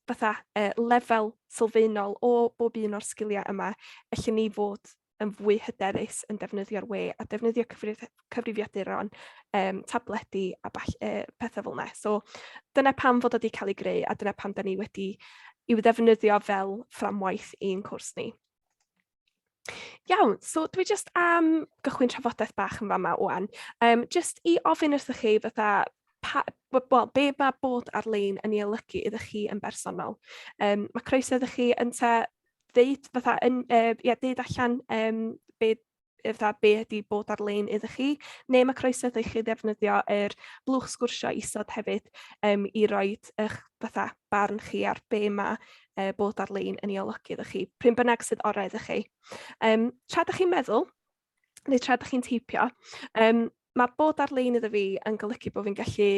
A: fatha uh, lefel sylfaenol o bob un o'r sgiliau yma, allan ni fod yn fwy hyderus yn defnyddio'r we a defnyddio cyfrif cyfrifiaduron, um, tabledi a ball, uh, pethau fel yna. So dyna pam fod o wedi cael ei greu a dyna pam da ni wedi i'w ddefnyddio fel fframwaith i'n cwrs ni. Iawn, so dwi jyst am gychwyn trafodaeth bach yn fama ŵan. Um, jyst i ofyn wrthych chi fatha, pa, well, be mae bod ar-lein yn ei olygu iddo chi yn bersonol. Um, mae croeso iddo chi ynte ddeud, fatha, yn, uh, yeah, deud allan um, be fatha be ydy bod ar-lein iddo chi, neu mae croeso iddo chi ddefnyddio yr blwch sgwrsio isod hefyd um, i roi eich fatha barn chi ar be mae uh, bod ar-lein yn ei olygu iddo chi, pryn bynnag sydd orau iddo chi. Um, tra ydych chi'n meddwl, neu tra ydych chi'n teipio, um, mae bod ar-lein iddo fi yn golygu bod fi'n gallu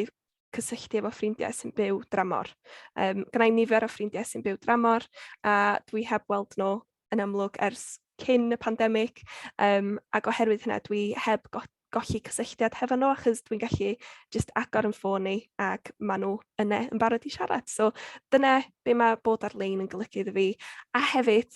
A: cysylltu efo ffrindiau sy'n byw dramor. Um, Gwna i nifer o ffrindiau sy'n byw dramor a dwi heb weld nhw yn amlwg ers cyn y pandemig um, ac oherwydd hynna dwi heb go golli cysylltiad hefo nhw achos dwi'n gallu just agor yn ffôn i ac maen nhw yna yn barod i siarad. So dyna be mae bod ar-lein yn golygu iddo fi. A hefyd,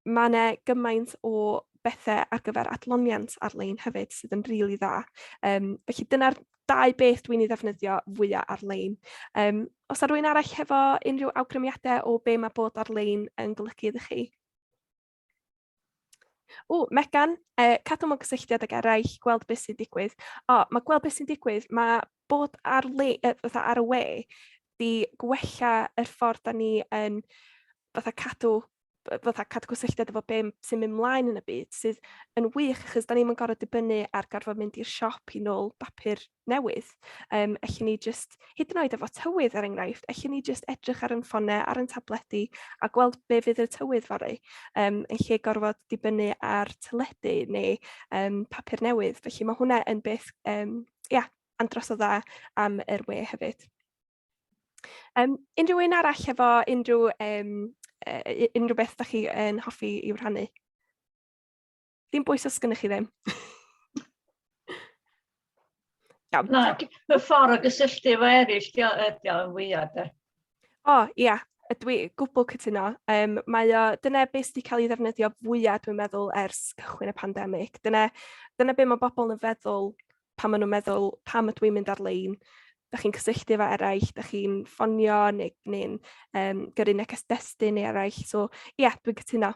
A: mae yna gymaint o bethau ar gyfer adloniant ar-lein hefyd sydd yn rili really dda. Um, felly dyna'r dau beth dwi'n ei ddefnyddio fwyaf ar-lein. Um, os yna rhywun arall hefo unrhyw awgrymiadau o be mae bod ar-lein yn golygu iddo chi? O, Megan, eh, cadw mewn cysylltiad ag eraill, gweld beth sy'n digwydd. O, mae gweld beth sy'n digwydd, mae bod ar, le, eh, fatha ar y we di gwella yr ffordd da ni yn fatha cadw fatha cadw cysylltiad efo be sy'n mynd mlaen yn y byd, sydd yn wych achos da ni'm yn gorfod dibynnu ar gorfod mynd i'r siop i nôl bapur newydd. Um, allan ni just, hyd yn oed efo tywydd er enghraifft, allan ni just edrych ar yn ffonau, ar yn tabledi a gweld be fydd y tywydd fory, um, yn lle gorfod dibynnu ar teledu neu um, papur newydd. Felly mae hwnna yn beth, um, ia, andros o dda am yr we hefyd. Um, unrhyw un arall efo unrhyw, um, uh, unrhyw beth da chi yn hoffi i'w rhannu? Dim bwys os gennych chi ddim.
F: Iawn. Na, y ffordd o gysylltu efo eraill, di o yn fwyaf, de.
A: O, ia, dwi gwbl cytuno. Um, mae o, dyna beth sydd wedi cael ei ddefnyddio fwyaf, dwi'n meddwl, ers cychwyn y pandemig. Dyna, dyna be mae bobl yn feddwl pan maen nhw'n meddwl pam ydw i'n mynd ar-lein. Da chi'n cysylltu efo eraill, da chi'n ffonio neu, neu'n gyrru neges destun neu eraill. So ie, yeah, dwi'n cytuno.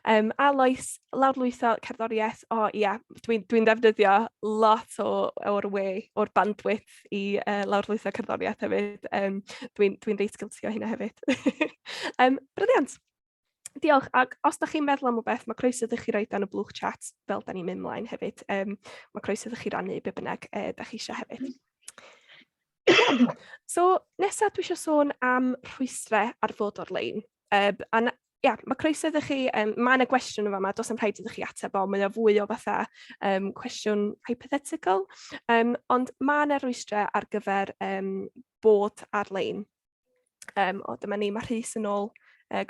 A: A Lois, lawrlwytho cerddoriaeth, o ie, yeah, dwi'n dwi ddefnyddio lot o, o'r we, o'r bandwidth i lawrlwytho cerddoriaeth hefyd. Dwi'n dwi reit guilty o hynna hefyd. Brilliant. Diolch, ac os da chi'n meddwl am rhywbeth, mae croeso iddo chi roid dan y blwch chat fel da ni'n mynd mlaen hefyd. Mae croeso iddo chi rannu be bynnag da chi eisiau hefyd. So, nesaf dwi eisiau sôn am rhwystrau ar fod ar-lein. A na, ia, mae croeso iddo chi, mae yna gwestiwn yn fama, does dim rhaid iddo chi ateb o, mae o fwy o fatha cwestiwn hypothetical, ond mae yna rhwystrau ar gyfer bod ar-lein. O, dyma ni, mae Rhys yn ôl.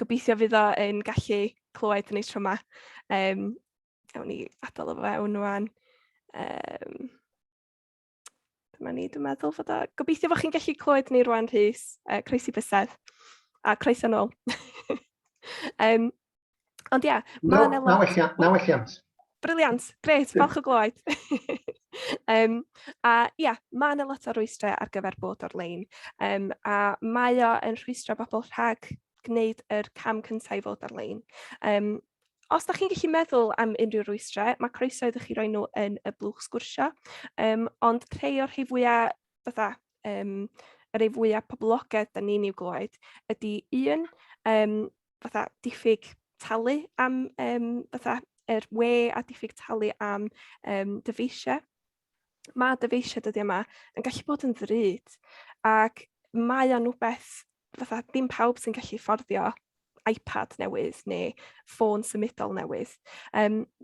A: Gobeithio fydd o yn gallu clywed yn ei tro yma. Awn ni adael o fewn rwan. Dyma ni, dwi'n meddwl fod o... Gobeithio fod chi'n gallu clywed ni rwan, Rhys. Croesi bysedd. A croeso nôl. Ond ia,
D: mae yna lot... Na welliant.
A: Brilliant, grêt, falch o glywed. A ia, mae yna lot o rwystrau ar gyfer bod ar-lein. A mae o yn rhwystro bobl rhag gwneud yr cam cyntaf i fod ar-lein. Os da chi'n gallu meddwl am unrhyw rwystrau, mae croeso iddo chi roi nhw yn y blwch sgwrsio. Ond rhai o'r rhai fwyaf fatha, y rhai fwyaf poblogaidd da ni'n i'w glywed ydy un, fatha diffyg talu am fatha yr we a diffyg talu am dyfeisiau. Mae dyfeisiau dyddiau yma yn gallu bod yn ddrud ac mae o'n rhywbeth fatha dim pawb sy'n gallu fforddio iPad newydd neu ffôn symudol newydd.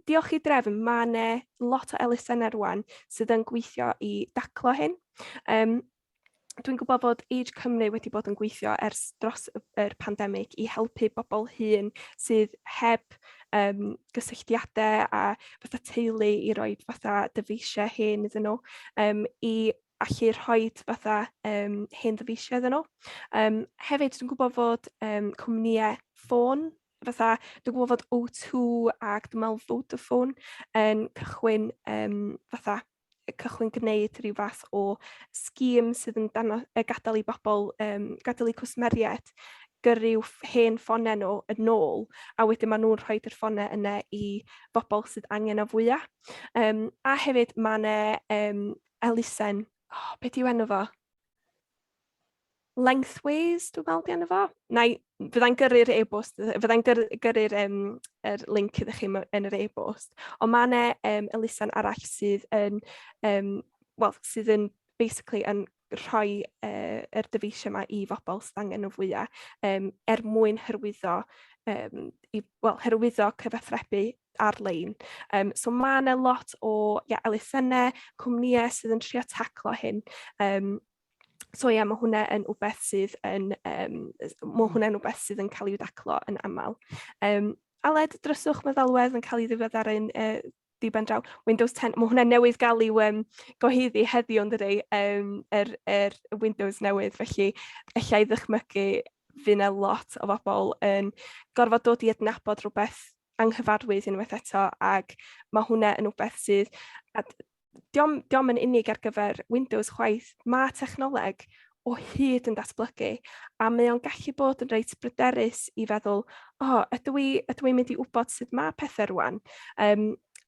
A: Diolch i drefn, mae yna lot o elusennau rwan sydd yn gweithio i daclo hyn. Dwi'n gwybod bod Age Cymru wedi bod yn gweithio ers dros yr pandemig i helpu bobl hŷn sydd heb gysylltiadau a fatha teulu i roi fatha dyfeisiau hen iddyn nhw, i allu rhoi fatha hen ddyfeisiau iddyn nhw. Hefyd, dwi'n gwybod fod cwmnïau ffôn, fatha, dwi'n gwybod fod O2 ac dwi'n meddwl Vodafone yn cychwyn fatha cychwyn gwneud rhyw fath o scheme sydd yn gadael i bobl, gadael i cwsmeriaid gyrru hen ffonau nhw yn ôl, a wedyn maen nhw'n rhoi yr ffonau yna i bobl sydd angen o fwyaf. A hefyd mae yna elusen, oh, beth yw enw fo? Lengthways, dwi'n meddwl di enw fo. Na i, fyddai'n gyrru'r e-bost, fyddai'n gyrru'r yr link iddo chi yn yr e-bost. Ond mae yna elusen arall sydd yn, well, sydd yn basically yn rhoi yr dyfeisiau yma i bobl sydd angen nhw fwyaf, er mwyn hyrwyddo, i, well, hyrwyddo cyfathrebu ar-lein. So mae yna lot o yeah, elusennau, cwmnïau sydd yn trio taclo hyn. So ie, mae hwnna yn wbeth sydd yn, mae hwnna'n wbeth sydd yn cael ei daclo yn aml. Aled, dryswch meddalwedd yn cael ei ddiweddaru'n di-ben draw. Windows 10, mae hwnna newydd gael i'w gyhoeddi heddiw yn dydi, yr Windows newydd, felly alla i ddychmygu fydd yna lot o bobl yn gorfod dod i adnabod rhywbeth anghyfarwydd unwaith eto, ac mae hwnna yn wbeth sydd, a dio'm yn unig ar gyfer Windows chwaith, mae technoleg o hyd yn datblygu, a mae o'n gallu bod yn reit bryderus i feddwl, o, oh, ydw i'n mynd i wybod sut mae pethau rwan?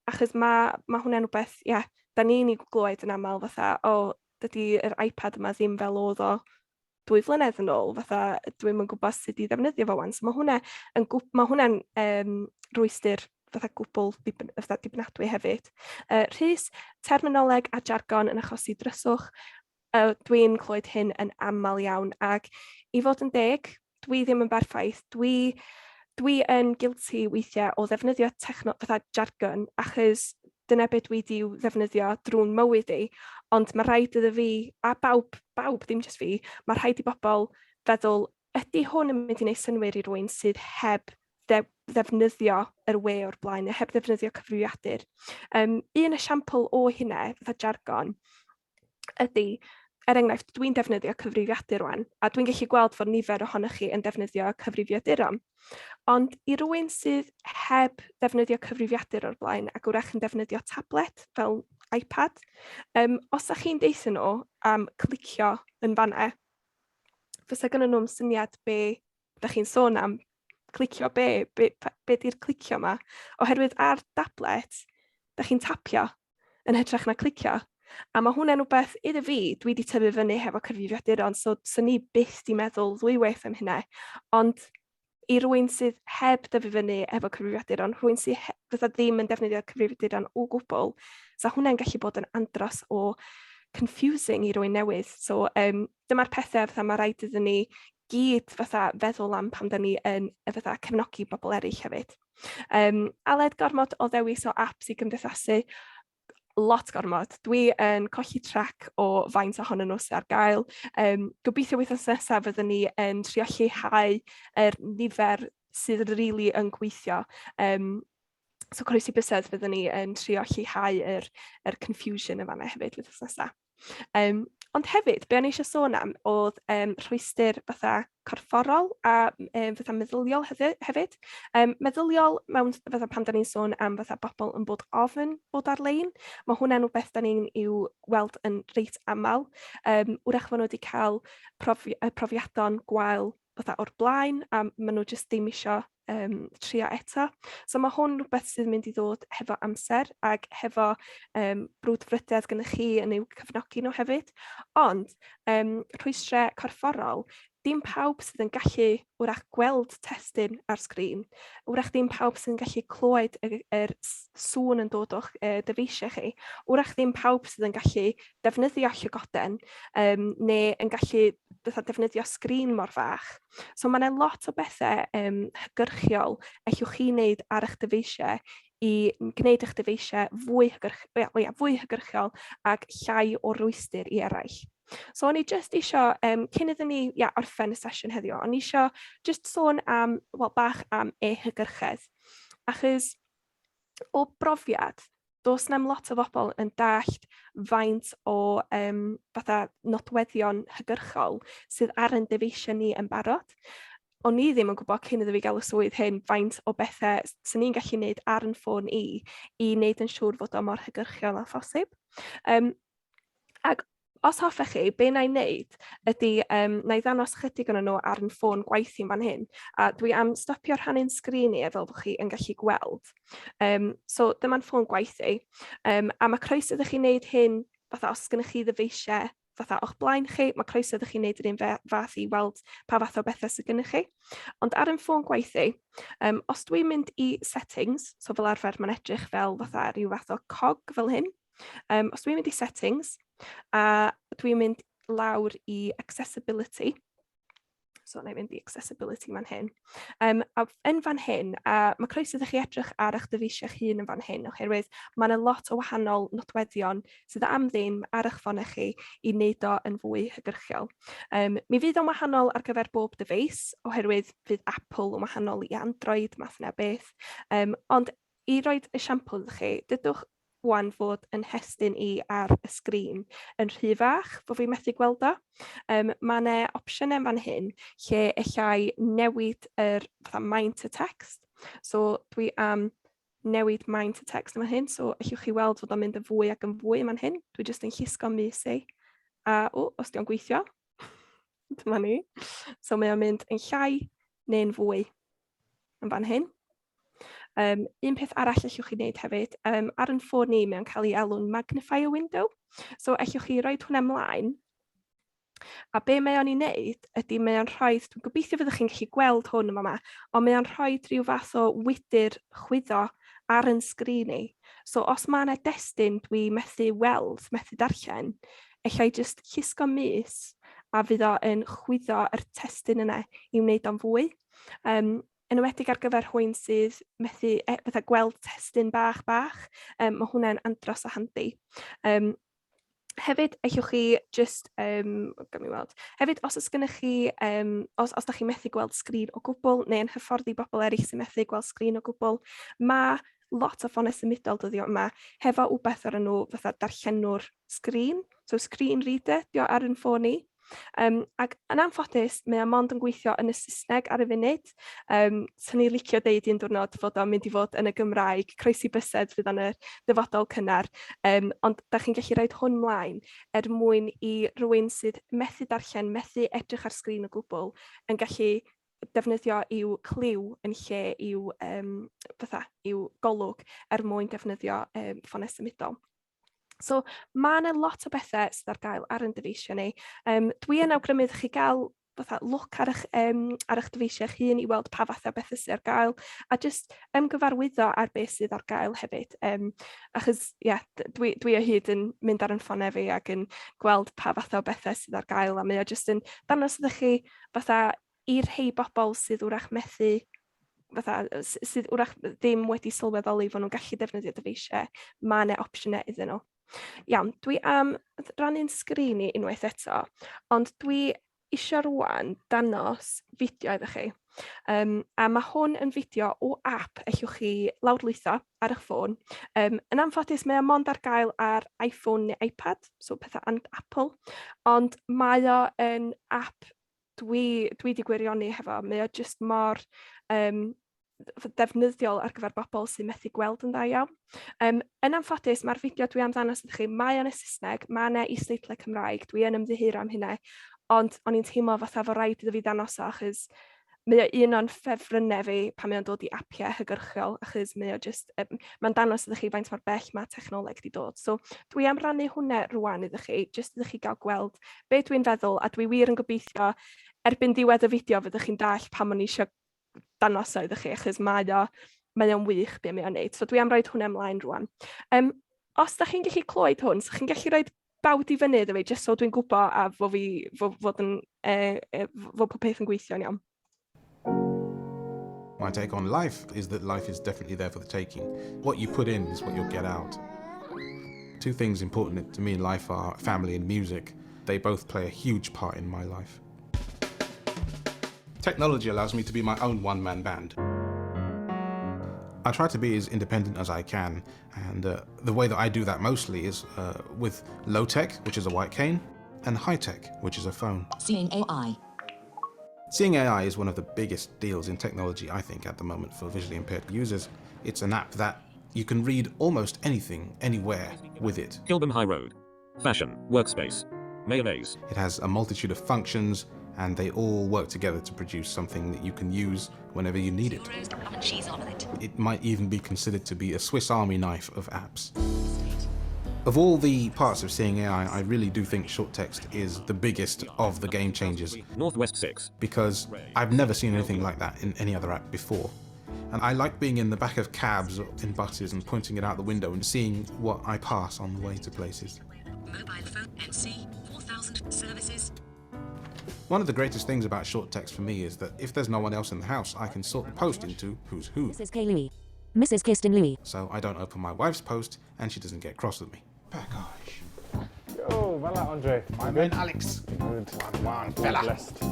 A: Achos mae hwnna'n rhywbeth, ie, yeah, da ni'n ei glywed yn aml fatha, o, oh, dydy yr iPad yma ddim fel oedd o 2 flynedd yn ôl, fatha dwi'm yn gwybod sut i ddefnyddio fo wan. So mae hwnna yn mae hwnna'n rwystr fatha gwbl fatha dibynadwy hefyd. Rhys, terminoleg a jargon yn achosi dryswch. Dwi'n clywed hyn yn aml iawn, ac i fod yn deg, dwi ddim yn berffaith. Dwi yn guilty weithiau o ddefnyddio fatha jargon, achos dyna beth dwi 'di ddefnyddio drwy'n mywyd i, ond mae rhaid iddo fi, a bawb, bawb, ddim jyst fi, mae rhaid i bobl feddwl, ydy hwn yn mynd i wneud synnwyr i rywun sydd heb ddefnyddio yr we o'r blaen, neu heb ddefnyddio cyfrifiadur. Un esiampl o hynna, fatha jargon, ydy, er enghraifft, dwi'n defnyddio cyfrifiadur rwan, a dwi'n gallu gweld fod nifer ohonoch chi yn defnyddio cyfrifiaduron. Ond i rywun sydd heb ddefnyddio cyfrifiadur o'r blaen ac wrach yn defnyddio tablet fel iPad. Os ydych chi'n deutha nhw am clicio yn fanna, fysa gynnon nhw'm syniad be dach chi'n sôn am, clicio be, be, be di'r clicio yma? Oherwydd ar dablet, dach chi'n tapio yn hytrach na clicio. A mae hwnna'n rhywbeth iddo fi, dwi wedi tyfu fyny hefo cyfrifiaduron, so swn i byth di meddwl ddwywaith am hynna. Ond i rywun sydd heb dyfu fyny efo cyfrifiaduron, rhywun sydd fatha ddim yn defnyddio cyfrifiaduron o gwbl, so hwnna'n gallu bod yn andros o confusing i rywun newydd. So um, dyma'r pethau fatha mae rhaid iddyn ni gyd fatha feddwl am pan da ni yn fatha cefnogi bobl eraill hefyd. Um, Aled, gormod o ddewis o apps i gymdeithasu, lot gormod. Dwi yn colli trac o faint ohonyn nhw sydd ar gael. Gobeithio wythnos nesaf fyddwn ni yn trio lleihau yr nifer sydd rili really yn gweithio. So croesi bysedd fyddwn ni yn trio lleihau yr, yr confusion yn fanna hefyd wythnos nesaf. Ond hefyd, be o'n i eisiau sôn am oedd rhwystr fatha corfforol a fatha meddyliol hefyd. Meddyliol mewn fatha pan da ni'n sôn am fatha bobl yn bod ofn bod ar-lein, mae hwnna'n rhywbeth da ni'n i'w weld yn reit aml. Wrach maen nhw wedi cael profiadon gwael fatha o'r blaen a maen nhw jyst ddim isio trio eto. So mae hwn rhywbeth sydd yn mynd i ddod hefo amser ac hefo brwdfrydedd gyda chi yn eu cefnogi nhw hefyd. Ond rhwystrau corfforol, dim pawb sydd yn gallu wrach gweld testun ar sgrin, wrach dim pawb sydd yn gallu clywed yr, yr sŵn yn dod o'ch dyfeisiau chi, wrach ddim pawb sydd yn gallu defnyddio llygoden neu yn gallu fatha defnyddio sgrin mor fach. So mae yna lot o bethau hygyrchiol ellwch chi wneud ar eich dyfeisiau i gwneud eich dyfeisiau fwy, hygyrch, ia, ia, fwy hygyrchiol ac llai o rwystr i eraill. So o'n i jyst isio, cyn iddyn ni ia, orffen y sesiwn heddiw, o'n i isio jyst sôn am, wel, bach am e-hygyrchedd. Achos o brofiad, does na'm lot o bobl yn dallt faint o fatha nodweddion hygyrchol sydd ar ein dyfeisiau ni yn barod. O'n i ddim yn gwybod cyn iddo fi gael y swydd hyn faint o bethau sy'n ni'n gallu gwneud ar yn ffôn i i wneud yn siŵr fod o mor hygyrchiol â phosib. Ac os hoffech chi, be na i wneud ydy, na i ddangos chydig o'n nhw ar yn ffôn gwaith i'n fan hyn. A dwi am stopio rhannu'n sgrin i fel bod chi yn gallu gweld. So dyma'n ffôn gwaith i. A mae croeso iddo chi wneud hyn, fatha os gennych chi ddyfeisiau fatha o'ch blaen chi, mae croeso iddo chi wneud yr un fath i weld pa fath o bethau sydd gennych chi. Ond ar yn ffôn gwaith i, os dwi'n mynd i settings, so fel arfer mae'n edrych fel fatha rhyw fath o cog fel hyn. Os dwi'n mynd i settings a dwi'n mynd lawr i accessibility, so na i fynd i accessibility fan hyn. A yn fan hyn, a mae croeso iddo chi edrych ar eich dyfeisiau'ch hun yn fan hyn, oherwydd mae yna lot o wahanol nodweddion sydd am ddim ar eich ffonau chi i wneud o yn fwy hygyrchiol. Mi fydd o'n wahanol ar gyfer bob dyfeis, oherwydd fydd Apple yn wahanol i Android, math yna beth. Ond i roed esiampl iddo chi, dydwch wan fod yn nhestun i ar y sgrin yn rhy fach, bod fi'n methu gweld o. Mae yna opsiynau fan hyn lle allai newid yr fatha maint y text. So dwi am newid maint y text yma hyn, so allwch chi weld fod o'n mynd yn fwy ac yn fwy yma'n hyn. Dwi jyst yn llusgo mys i. A o, os dio'n gweithio, dyma ni. So mae o'n mynd yn llai neu'n fwy yn fan hyn. Un peth arall allwch chi wneud hefyd, ar yn ffôn ni, mae o'n cael ei alw'n magnifier window. So allwch chi roed hwnna ymlaen. A be mae o'n ei wneud ydy mae o'n rhoi, dwi'n gobeithio fyddwch chi'n gallu gweld hwn yma, ond mae o'n rhoi rhyw fath o wydr chwyddo ar yn sgrin i. So os mae yna destun dwi methu weld, methu darllen, allai jyst llusgo mys a fydd o yn chwyddo yr testun yna i wneud o'n fwy. Yn enwedig ar gyfer rhywun sydd methu fatha gweld testun bach bach, mae hwnna'n andros o handi. Hefyd, allwch chi just, gawn ni weld, hefyd os oes gennych chi, os da chi'n methu gweld sgrin o gwbl, neu yn hyfforddi bobl eraill sy'n methu gweld sgrin o gwbl, mae lot o ffonau symudol dyddiau yma hefo wbeth o'r enw fatha darllenwr sgrin, so screen reader, dio ar yn ffôn i. Ac yn anffodus, mae o mond yn gweithio yn y Saesneg ar y funud. Swn i'n licio deud un diwrnod fod o'n mynd i fod yn y Gymraeg, croesi bysedd fydd o'n y dyfodol cynnar. Ond da chi'n gallu rhoi hwn mlaen er mwyn i rywun sydd methu darllen, methu edrych ar sgrin o gwbl, yn gallu defnyddio i'w clyw yn lle i'w, fatha, i'w golwg er mwyn defnyddio ffonau symudol. So mae yna lot o bethau sydd ar gael ar ein dyfeisiau ni. Dwi yn awgrymu iddo chi gael fatha look ar eich, ar eich dyfeisiau eich hun i weld pa fath o bethau sydd ar gael, a jyst ymgyfarwyddo ar beth sydd ar gael hefyd. Achos, ie, yeah, dwi o hyd yn mynd ar yn ffonau fi ac yn gweld pa fath o bethau sydd ar gael, a mae o jyst yn dangos iddo chi fatha i rhai bobl sydd wrach methu fatha, sydd wrach ddim wedi sylweddoli fod nhw'n gallu defnyddio dyfeisiau, mae yna opsiynau iddyn nhw. Iawn, dwi am rannu'n sgrin i unwaith eto, ond dwi eisiau rwan danos fideo iddo chi. A mae hwn yn fideo o app ellwch chi lawrlwytho ar eich ffôn. Yn anffodus, mae o mond ar gael ar iPhone neu iPad, so pethau Apple, ond mae o yn app dwi wedi gwirioni hefo. Mae o jyst mor defnyddiol ar gyfer bobl sy'n methu gweld yn dda iawn. Yn anffodus, mae'r fideo dwi am ddangos iddo chi, mae o'n y Saesneg, mae yna isdeitlau Cymraeg, dwi yn ymddiheuro am hynna, ond o'n i'n teimlo fatha fo rhaid iddo fi ddangos o, achos mae o un o'n ffefrynnau fi pan mae o'n dod i apiau hygyrchol, achos mae o jyst, mae'n dangos iddo chi faint mor bell mae technoleg wedi dod. So dwi am rannu hwnna rwan iddo chi, jyst iddo chi gael gweld be dwi'n feddwl, a dwi wir yn gobeithio erbyn diwedd y fideo fyddwch chi'n dallt pam o'n i eisiau dangos o iddo chi, achos mae o'n wych be mae o'n neud. So dwi am roid hwnna ymlaen rwan. Os da chi'n gallu clywed hwn, so chi'n gallu rhoi bawd i fyny iddo fi, jyst so dwi'n gwybod a fo fi, fo, fod yn, fo pob peth yn gweithio'n iawn.
I: My take on life is that life is definitely there for the taking. What you put in is what you'll get out. Two things important to me in life are family and music. They both play a huge part in my life. Technology allows me to be my own one-man band. I try to be as independent as I can, and the way that I do that mostly is with low-tech, which is a white cane, and high-tech, which is a phone.
J: Seeing AI.
I: Seeing AI is one of the biggest deals in technology, I think, at the moment for visually impaired users. It's an app that you can read almost anything, anywhere with it.
K: Kilburn High Road. Fashion, workspace, mayonnaise.
I: It has a multitude of functions, and they all work together to produce something that you can use whenever you need it.
J: Cheese omelette.
I: It might even be considered to be a Swiss Army knife of apps. Of all the parts of Seeing AI, I really do think short text is the biggest of the game changers.
K: Northwest 6.
I: Because I've never seen anything like that in any other app before. And I like being in the back of cabs or in buses and pointing it out the window and seeing what I pass on the way to places.
J: Mobile phone NC 4000 services.
I: One of the greatest things about short text for me is that if there's no one else in the house, I can sort the post into who's who.
J: Mrs. K. Louis. Mrs. Kirsten Louis.
I: So I don't open my wife's post and she doesn't get cross with me. Package.
L: Yo, well, Andre.
I: My man Alex.
L: Good.
I: One, fella.
L: Blessed.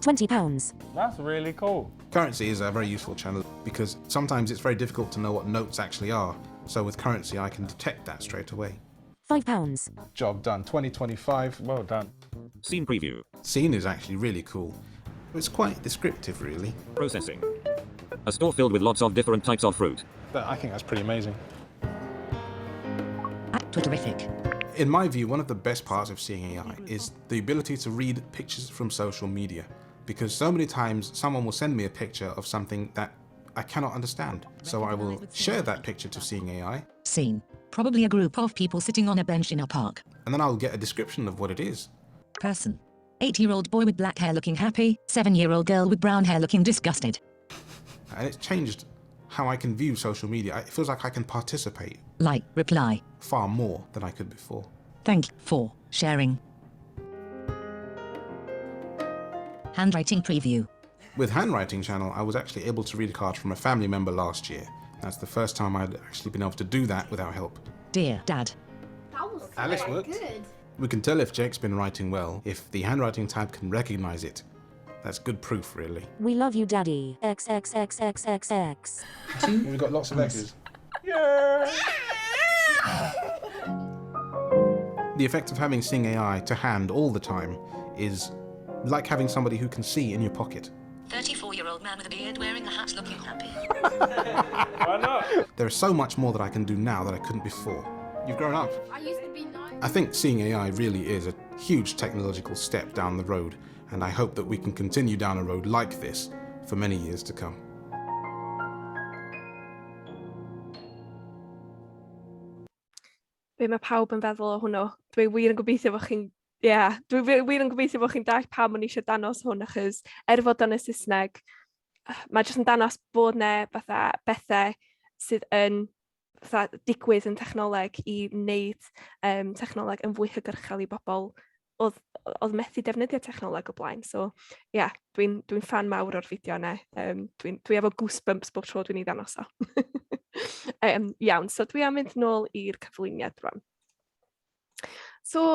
J: £20.
L: That's really cool.
I: Currency is a very useful channel because sometimes it's very difficult to know what notes actually are. So with currency, I can detect that straight away.
J: £5.
I: Job done. 2025.
L: Well done.
K: Scene preview.
I: Scene is actually really cool. It's quite descriptive, really.
K: Processing. A store filled with lots of different types of fruit.
I: But I think that's pretty amazing.
J: Twitterific.
I: In my view, one of the best parts of Seeing AI is the ability to read pictures from social media. Because so many times someone will send me a picture of something that I cannot understand. So I will share that picture to Seeing AI.
J: Scene. Probably a group of people sitting on a bench in a park.
I: And then I'll get a description of what it is.
J: Person. 8-year-old boy with black hair looking happy, 7-year-old girl with brown hair looking disgusted.
I: And it's changed how I can view social media. It feels like I can participate.
J: Like, reply.
I: Far more than I could before.
J: Thank for sharing. Handwriting preview.
I: With Handwriting Channel, I was actually able to read a card from a family member last year. That's the first time I'd actually been able to do that without help.
J: Dear Dad.
M: That was
I: Alice
M: quite
I: worked.
M: good.
I: We can tell if Jake's been writing well if the handwriting tab can recognize it. That's good proof, really.
J: We love you, Daddy. X, X, X, X, X, X.
I: Two. We've got lots of X's.
L: Yeah.
I: The effect of having Sing AI to hand all the time is like having somebody who can see in your pocket.
J: 34-year-old man with a beard wearing a hat looking happy.
L: Why not?
I: There is so much more that I can do now that I couldn't before. You've grown up.
M: I used to be 9.
I: I think Seeing AI really is a huge technological step down the road, and I hope that we can continue down a road like this for many years to come.
A: Be mae pawb yn feddwl o hwnnw? Dwi wir yn gobeithio bod chi'n... Ie, yeah, dwi wir yn gobeithio bod chi'n dallt pam o'n i eisiau danos hwn, achos er fod o'n y Saesneg, mae jyst yn danos bod 'na fatha bethau sydd yn fatha digwydd yn technoleg i wneud um, technoleg yn fwy hygyrchel i bobl oedd, oedd methu defnyddio technoleg o blaen. So, ie, yeah, dwi'n dwi fan mawr o'r fideo yna. Um, dwi'n dwi efo goosebumps bob tro dwi'n ei ddangos o. um, iawn, so dwi am fynd nôl i'r cyflwyniad rwan. So,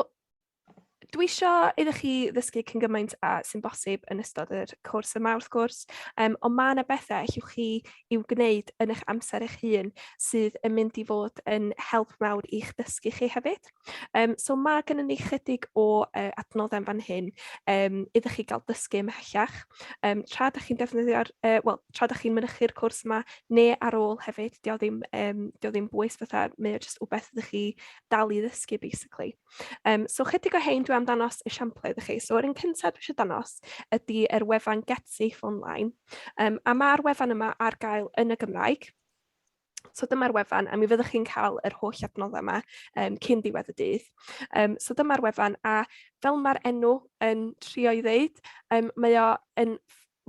A: dwi isio iddo chi ddysgu cyn gymaint a sy'n bosib yn ystod yr cwrs yma wrth gwrs, um, ond mae yna bethau allwch chi i'w gwneud yn eich amser eich hun sydd yn mynd i fod yn help mawr i'ch dysgu chi hefyd. Um, so mae gennym ni chydig o uh, adnoddau yn fan hyn um, iddo chi gael dysgu ymhellach. Um, tra da chi'n defnyddio'r, uh, wel, tra da chi'n mynychu'r cwrs yma, neu ar ôl hefyd, dio ddim, um, dio ddim bwys fatha, mae o jyst wbeth ydych chi dal i ddysgu, basically. Um, so chydig o hein dwi am danos esiamplau iddo chi. So yr un cyntaf dwi eisiau danos ydy yr wefan Get Safe Online. Um, a mae'r wefan yma ar gael yn y Gymraeg. So dyma'r wefan, a mi fyddwch chi'n cael yr holl adnoddau yma um, cyn diwedd y dydd. Um, so dyma'r wefan, a fel mae'r enw yn trio i ddeud, um, mae o yn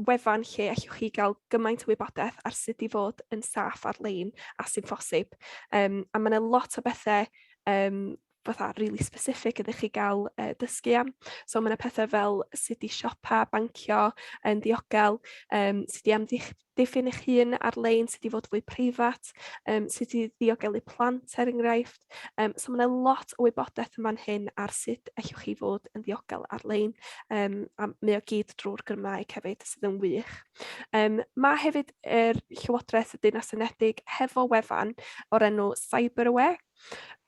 A: wefan lle allwch chi gael gymaint o wybodaeth ar sut i fod yn saff ar-lein a sy'n phosib. Um, a mae yna lot o bethau um, fatha really specific ydych chi gael uh, dysgu am. So mae yna pethau fel sut i siopa, bancio yn ddiogel, um, sut i amddiffyn eich hun ar-lein, sut i fod fwy preifat, um, sut i ddiogelu plant er enghraifft. Um, so mae yna lot o wybodaeth yn fan hyn ar sut allwch chi fod yn ddiogel ar-lein, um, a mae o gyd drwy'r Gymraeg hefyd, sydd yn wych. Um, mae hefyd yr Llywodraeth y Deyrnas Unedig hefo wefan o'r enw CyberAware.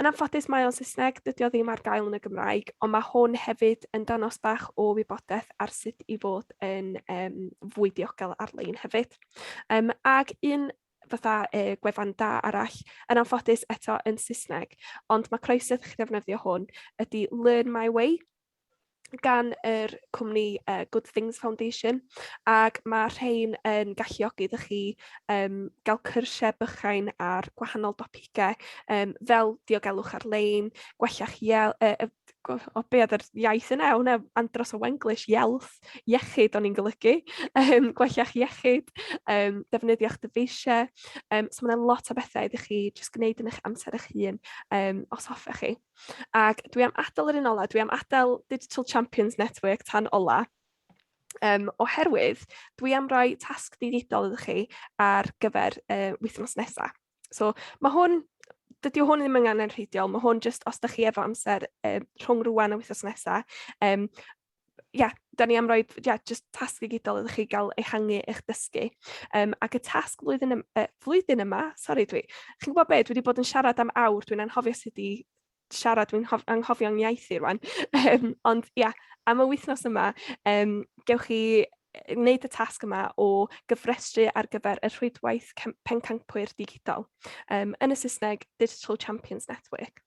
A: Yn anffodus mae o'n Saesneg, dydy o ddim ar gael yn y Gymraeg, ond mae hwn hefyd yn danos bach o wybodaeth ar sut i fod yn um, fwy diogel ar-lein hefyd. Um, ac un fatha e, gwefan da arall, yn anffodus eto yn Saesneg, ond mae croeso i chi ddefnyddio hwn, ydy Learn My Way gan yr cwmni uh, Good Things Foundation, ac mae rhain yn galluogi iddo chi um, gael cyrsiau bychain ar gwahanol dopigau, um, fel diogelwch ar-lein, gwella'ch iel, uh, o be oedd yr iaith yna, hwnna andros o Wenglish, ielth, iechyd o'n i'n golygu, um, gwella'ch iechyd, um, defnyddio'ch dyfeisiau. Um, so mae yna lot o bethau iddo chi jyst gwneud yn eich amser eich hun, um, os hoffech chi. Ac dwi am adael yr un ola, dwi am adael Digital Champions Network tan ola, um, oherwydd dwi am roi tasg digidol iddo chi ar gyfer uh, wythnos nesaf. So mae hwn, dydy hwn ddim yn angenrheidiol, mae hwn jyst os da chi efo amser um, rhwng rwan a wythnos nesaf, um, yeah, da ni am roi yeah, just tasg digidol iddo chi gael ehangu eich dysgu. Um, ac y tasg flwyddyn, ym, uh, flwyddyn yma, sori dwi, chi'n gwybod be, dwi wedi bod yn siarad am awr, dwi'n anghofio sut i siarad, dwi'n anghofio'n iaith i rwan. Um, ond ia, yeah, am y wythnos yma, um, gewch chi wneud y tasg yma o gyfrestru ar gyfer y rhwydwaith pencampwyr digidol. Um, yn y Saesneg, Digital Champions Network.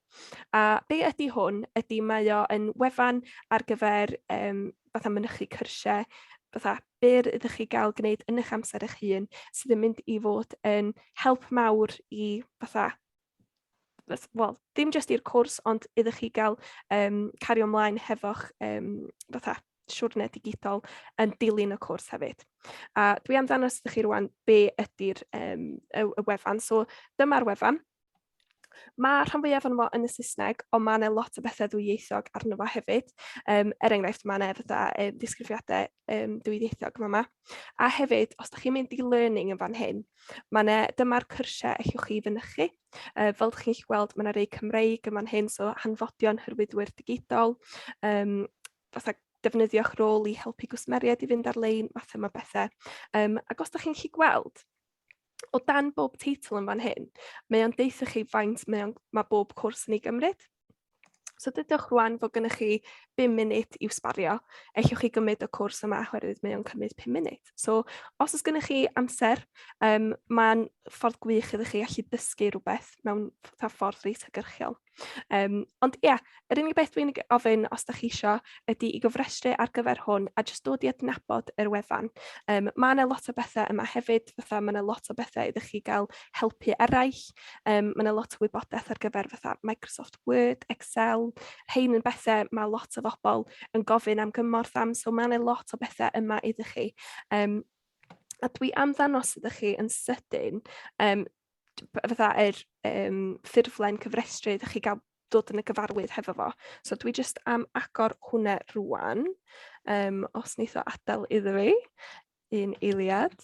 A: A be ydy hwn? Ydy mae o yn wefan ar gyfer um, fatha mynychu cyrsiau, fatha byr ydych chi gael gwneud yn eich amser eich hun, sydd yn mynd i fod yn help mawr i fatha wel, ddim jyst i'r cwrs, ond iddo chi gael um, cario ymlaen hefo'ch um, fatha siwrne digidol yn dilyn y cwrs hefyd. A dwi am ddangos iddo chi rwan be ydy'r um, y, y wefan. So dyma'r wefan. Mae rhan fwyaf arno fo yn y Saesneg, ond mae yna lot o bethau ddwyieithog arno fo hefyd. Um, er enghraifft, mae yna fatha um, disgrifiadau um, dwyieithog yma. A hefyd, os ydych chi'n mynd i learning yn fan hyn, mae yna, dyma'r cyrsiau allwch chi fynychu. Uh, fel ydych chi'n gallu gweld, mae yna rei Cymreig yn fan hyn, so hanfodion hyrwyddwyr digidol, um, fatha defnyddio'ch rôl i helpu gwsmeriaid i fynd ar-lein, math yma bethau. Um, ac os ydych chi'n gallu gweld, o dan bob teitl yn fan hyn, mae o'n deutha chi faint mae, on, mae bob cwrs yn ei gymryd. So dydwch rwan fod gennych chi 5 munud i'w sbario, ellwch chi gymryd y cwrs yma oherwydd mae o'n cymryd 5 munud. So os oes gennych chi amser, mae'n ffordd gwych iddo chi allu dysgu rhywbeth mewn ffordd reit hygyrchiol. Ond ie, yeah, yr unig beth dwi'n ofyn os da chi isio ydy i gofrestru ar gyfer hwn a jyst dod i adnabod yr wefan. Mae yna lot o bethau yma hefyd, fatha mae yna lot o bethau iddo chi gael helpu eraill. Mae yna lot o wybodaeth ar gyfer fatha Microsoft Word, Excel, rhein yn bethau mae lot o bobl yn gofyn am gymorth am, so mae yna lot o bethau yma iddo chi. A dwi am ddangos iddo chi yn sydyn, fatha yr ffurflen cyfrestru iddo chi gael dod yn y gyfarwydd hefo fo. So dwi jyst am agor hwnna rwan, os wneith o adael iddo fi. Un eiliad.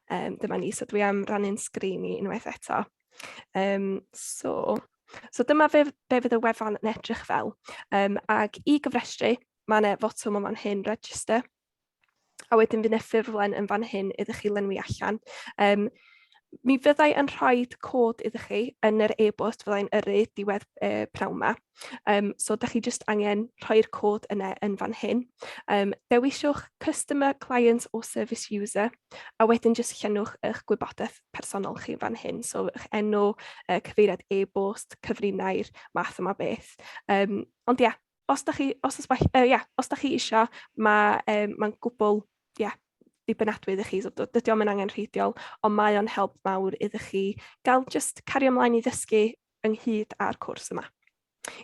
A: Dyma ni, so dwi am rannu'n sgrin i unwaith eto. So dyma be fydd y wefan yn edrych fel. Ac i gyfrestru, mae yna fotwm yn fan hyn, register, a wedyn fydd yna ffurflen yn fan hyn iddo chi lenwi allan. Mi fyddai yn rhoi cod iddo chi yn yr e-bost fyddai'n yrru diwedd pnawn 'ma. So da chi jyst angen rhoi'r cod yna yn fan hyn. Dewiswch Customer, Client or Service User, a wedyn jyst llenwch eich gwybodaeth personol chi fan hyn. So eich enw, cyfeiriad e-bost, cyfrinair, math yma beth. Ond ie, os da chi, os oes well, yeah, os da chi isio, mae'n gwbl, yeah, ddibynadwy iddo chi, so dydy o'm yn angenrheidiol, ond mae o'n help mawr iddo chi gael jyst cario ymlaen i ddysgu ynghyd â'r cwrs yma.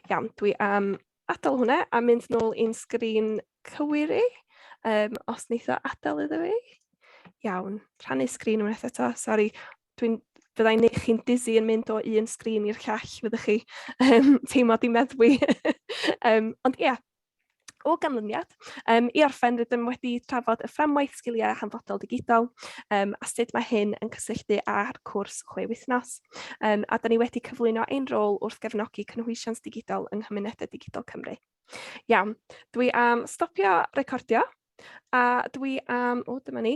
A: Iawn, dwi am adael hwnna a mynd nôl i'n sgrin cywir i, os wneith o adael iddo fi. Iawn, rhannu sgrin unwaith eto, sori, fyddai'n neud chi'n dizzy yn mynd o un sgrin i'r llall, fyddwch chi teimlo di meddwi. Ond ie, o ganlyniad, i orffen, rydym wedi trafod y fframwaith sgiliau hanfodol digidol a sut mae hyn yn cysylltu â'r cwrs 6 wythnos. A da ni wedi cyflwyno ein rôl wrth gefnogi cynhwysiant digidol yng nghymunedau digidol Cymru. Iawn, dwi am stopio recordio a dwi am, o dyma ni.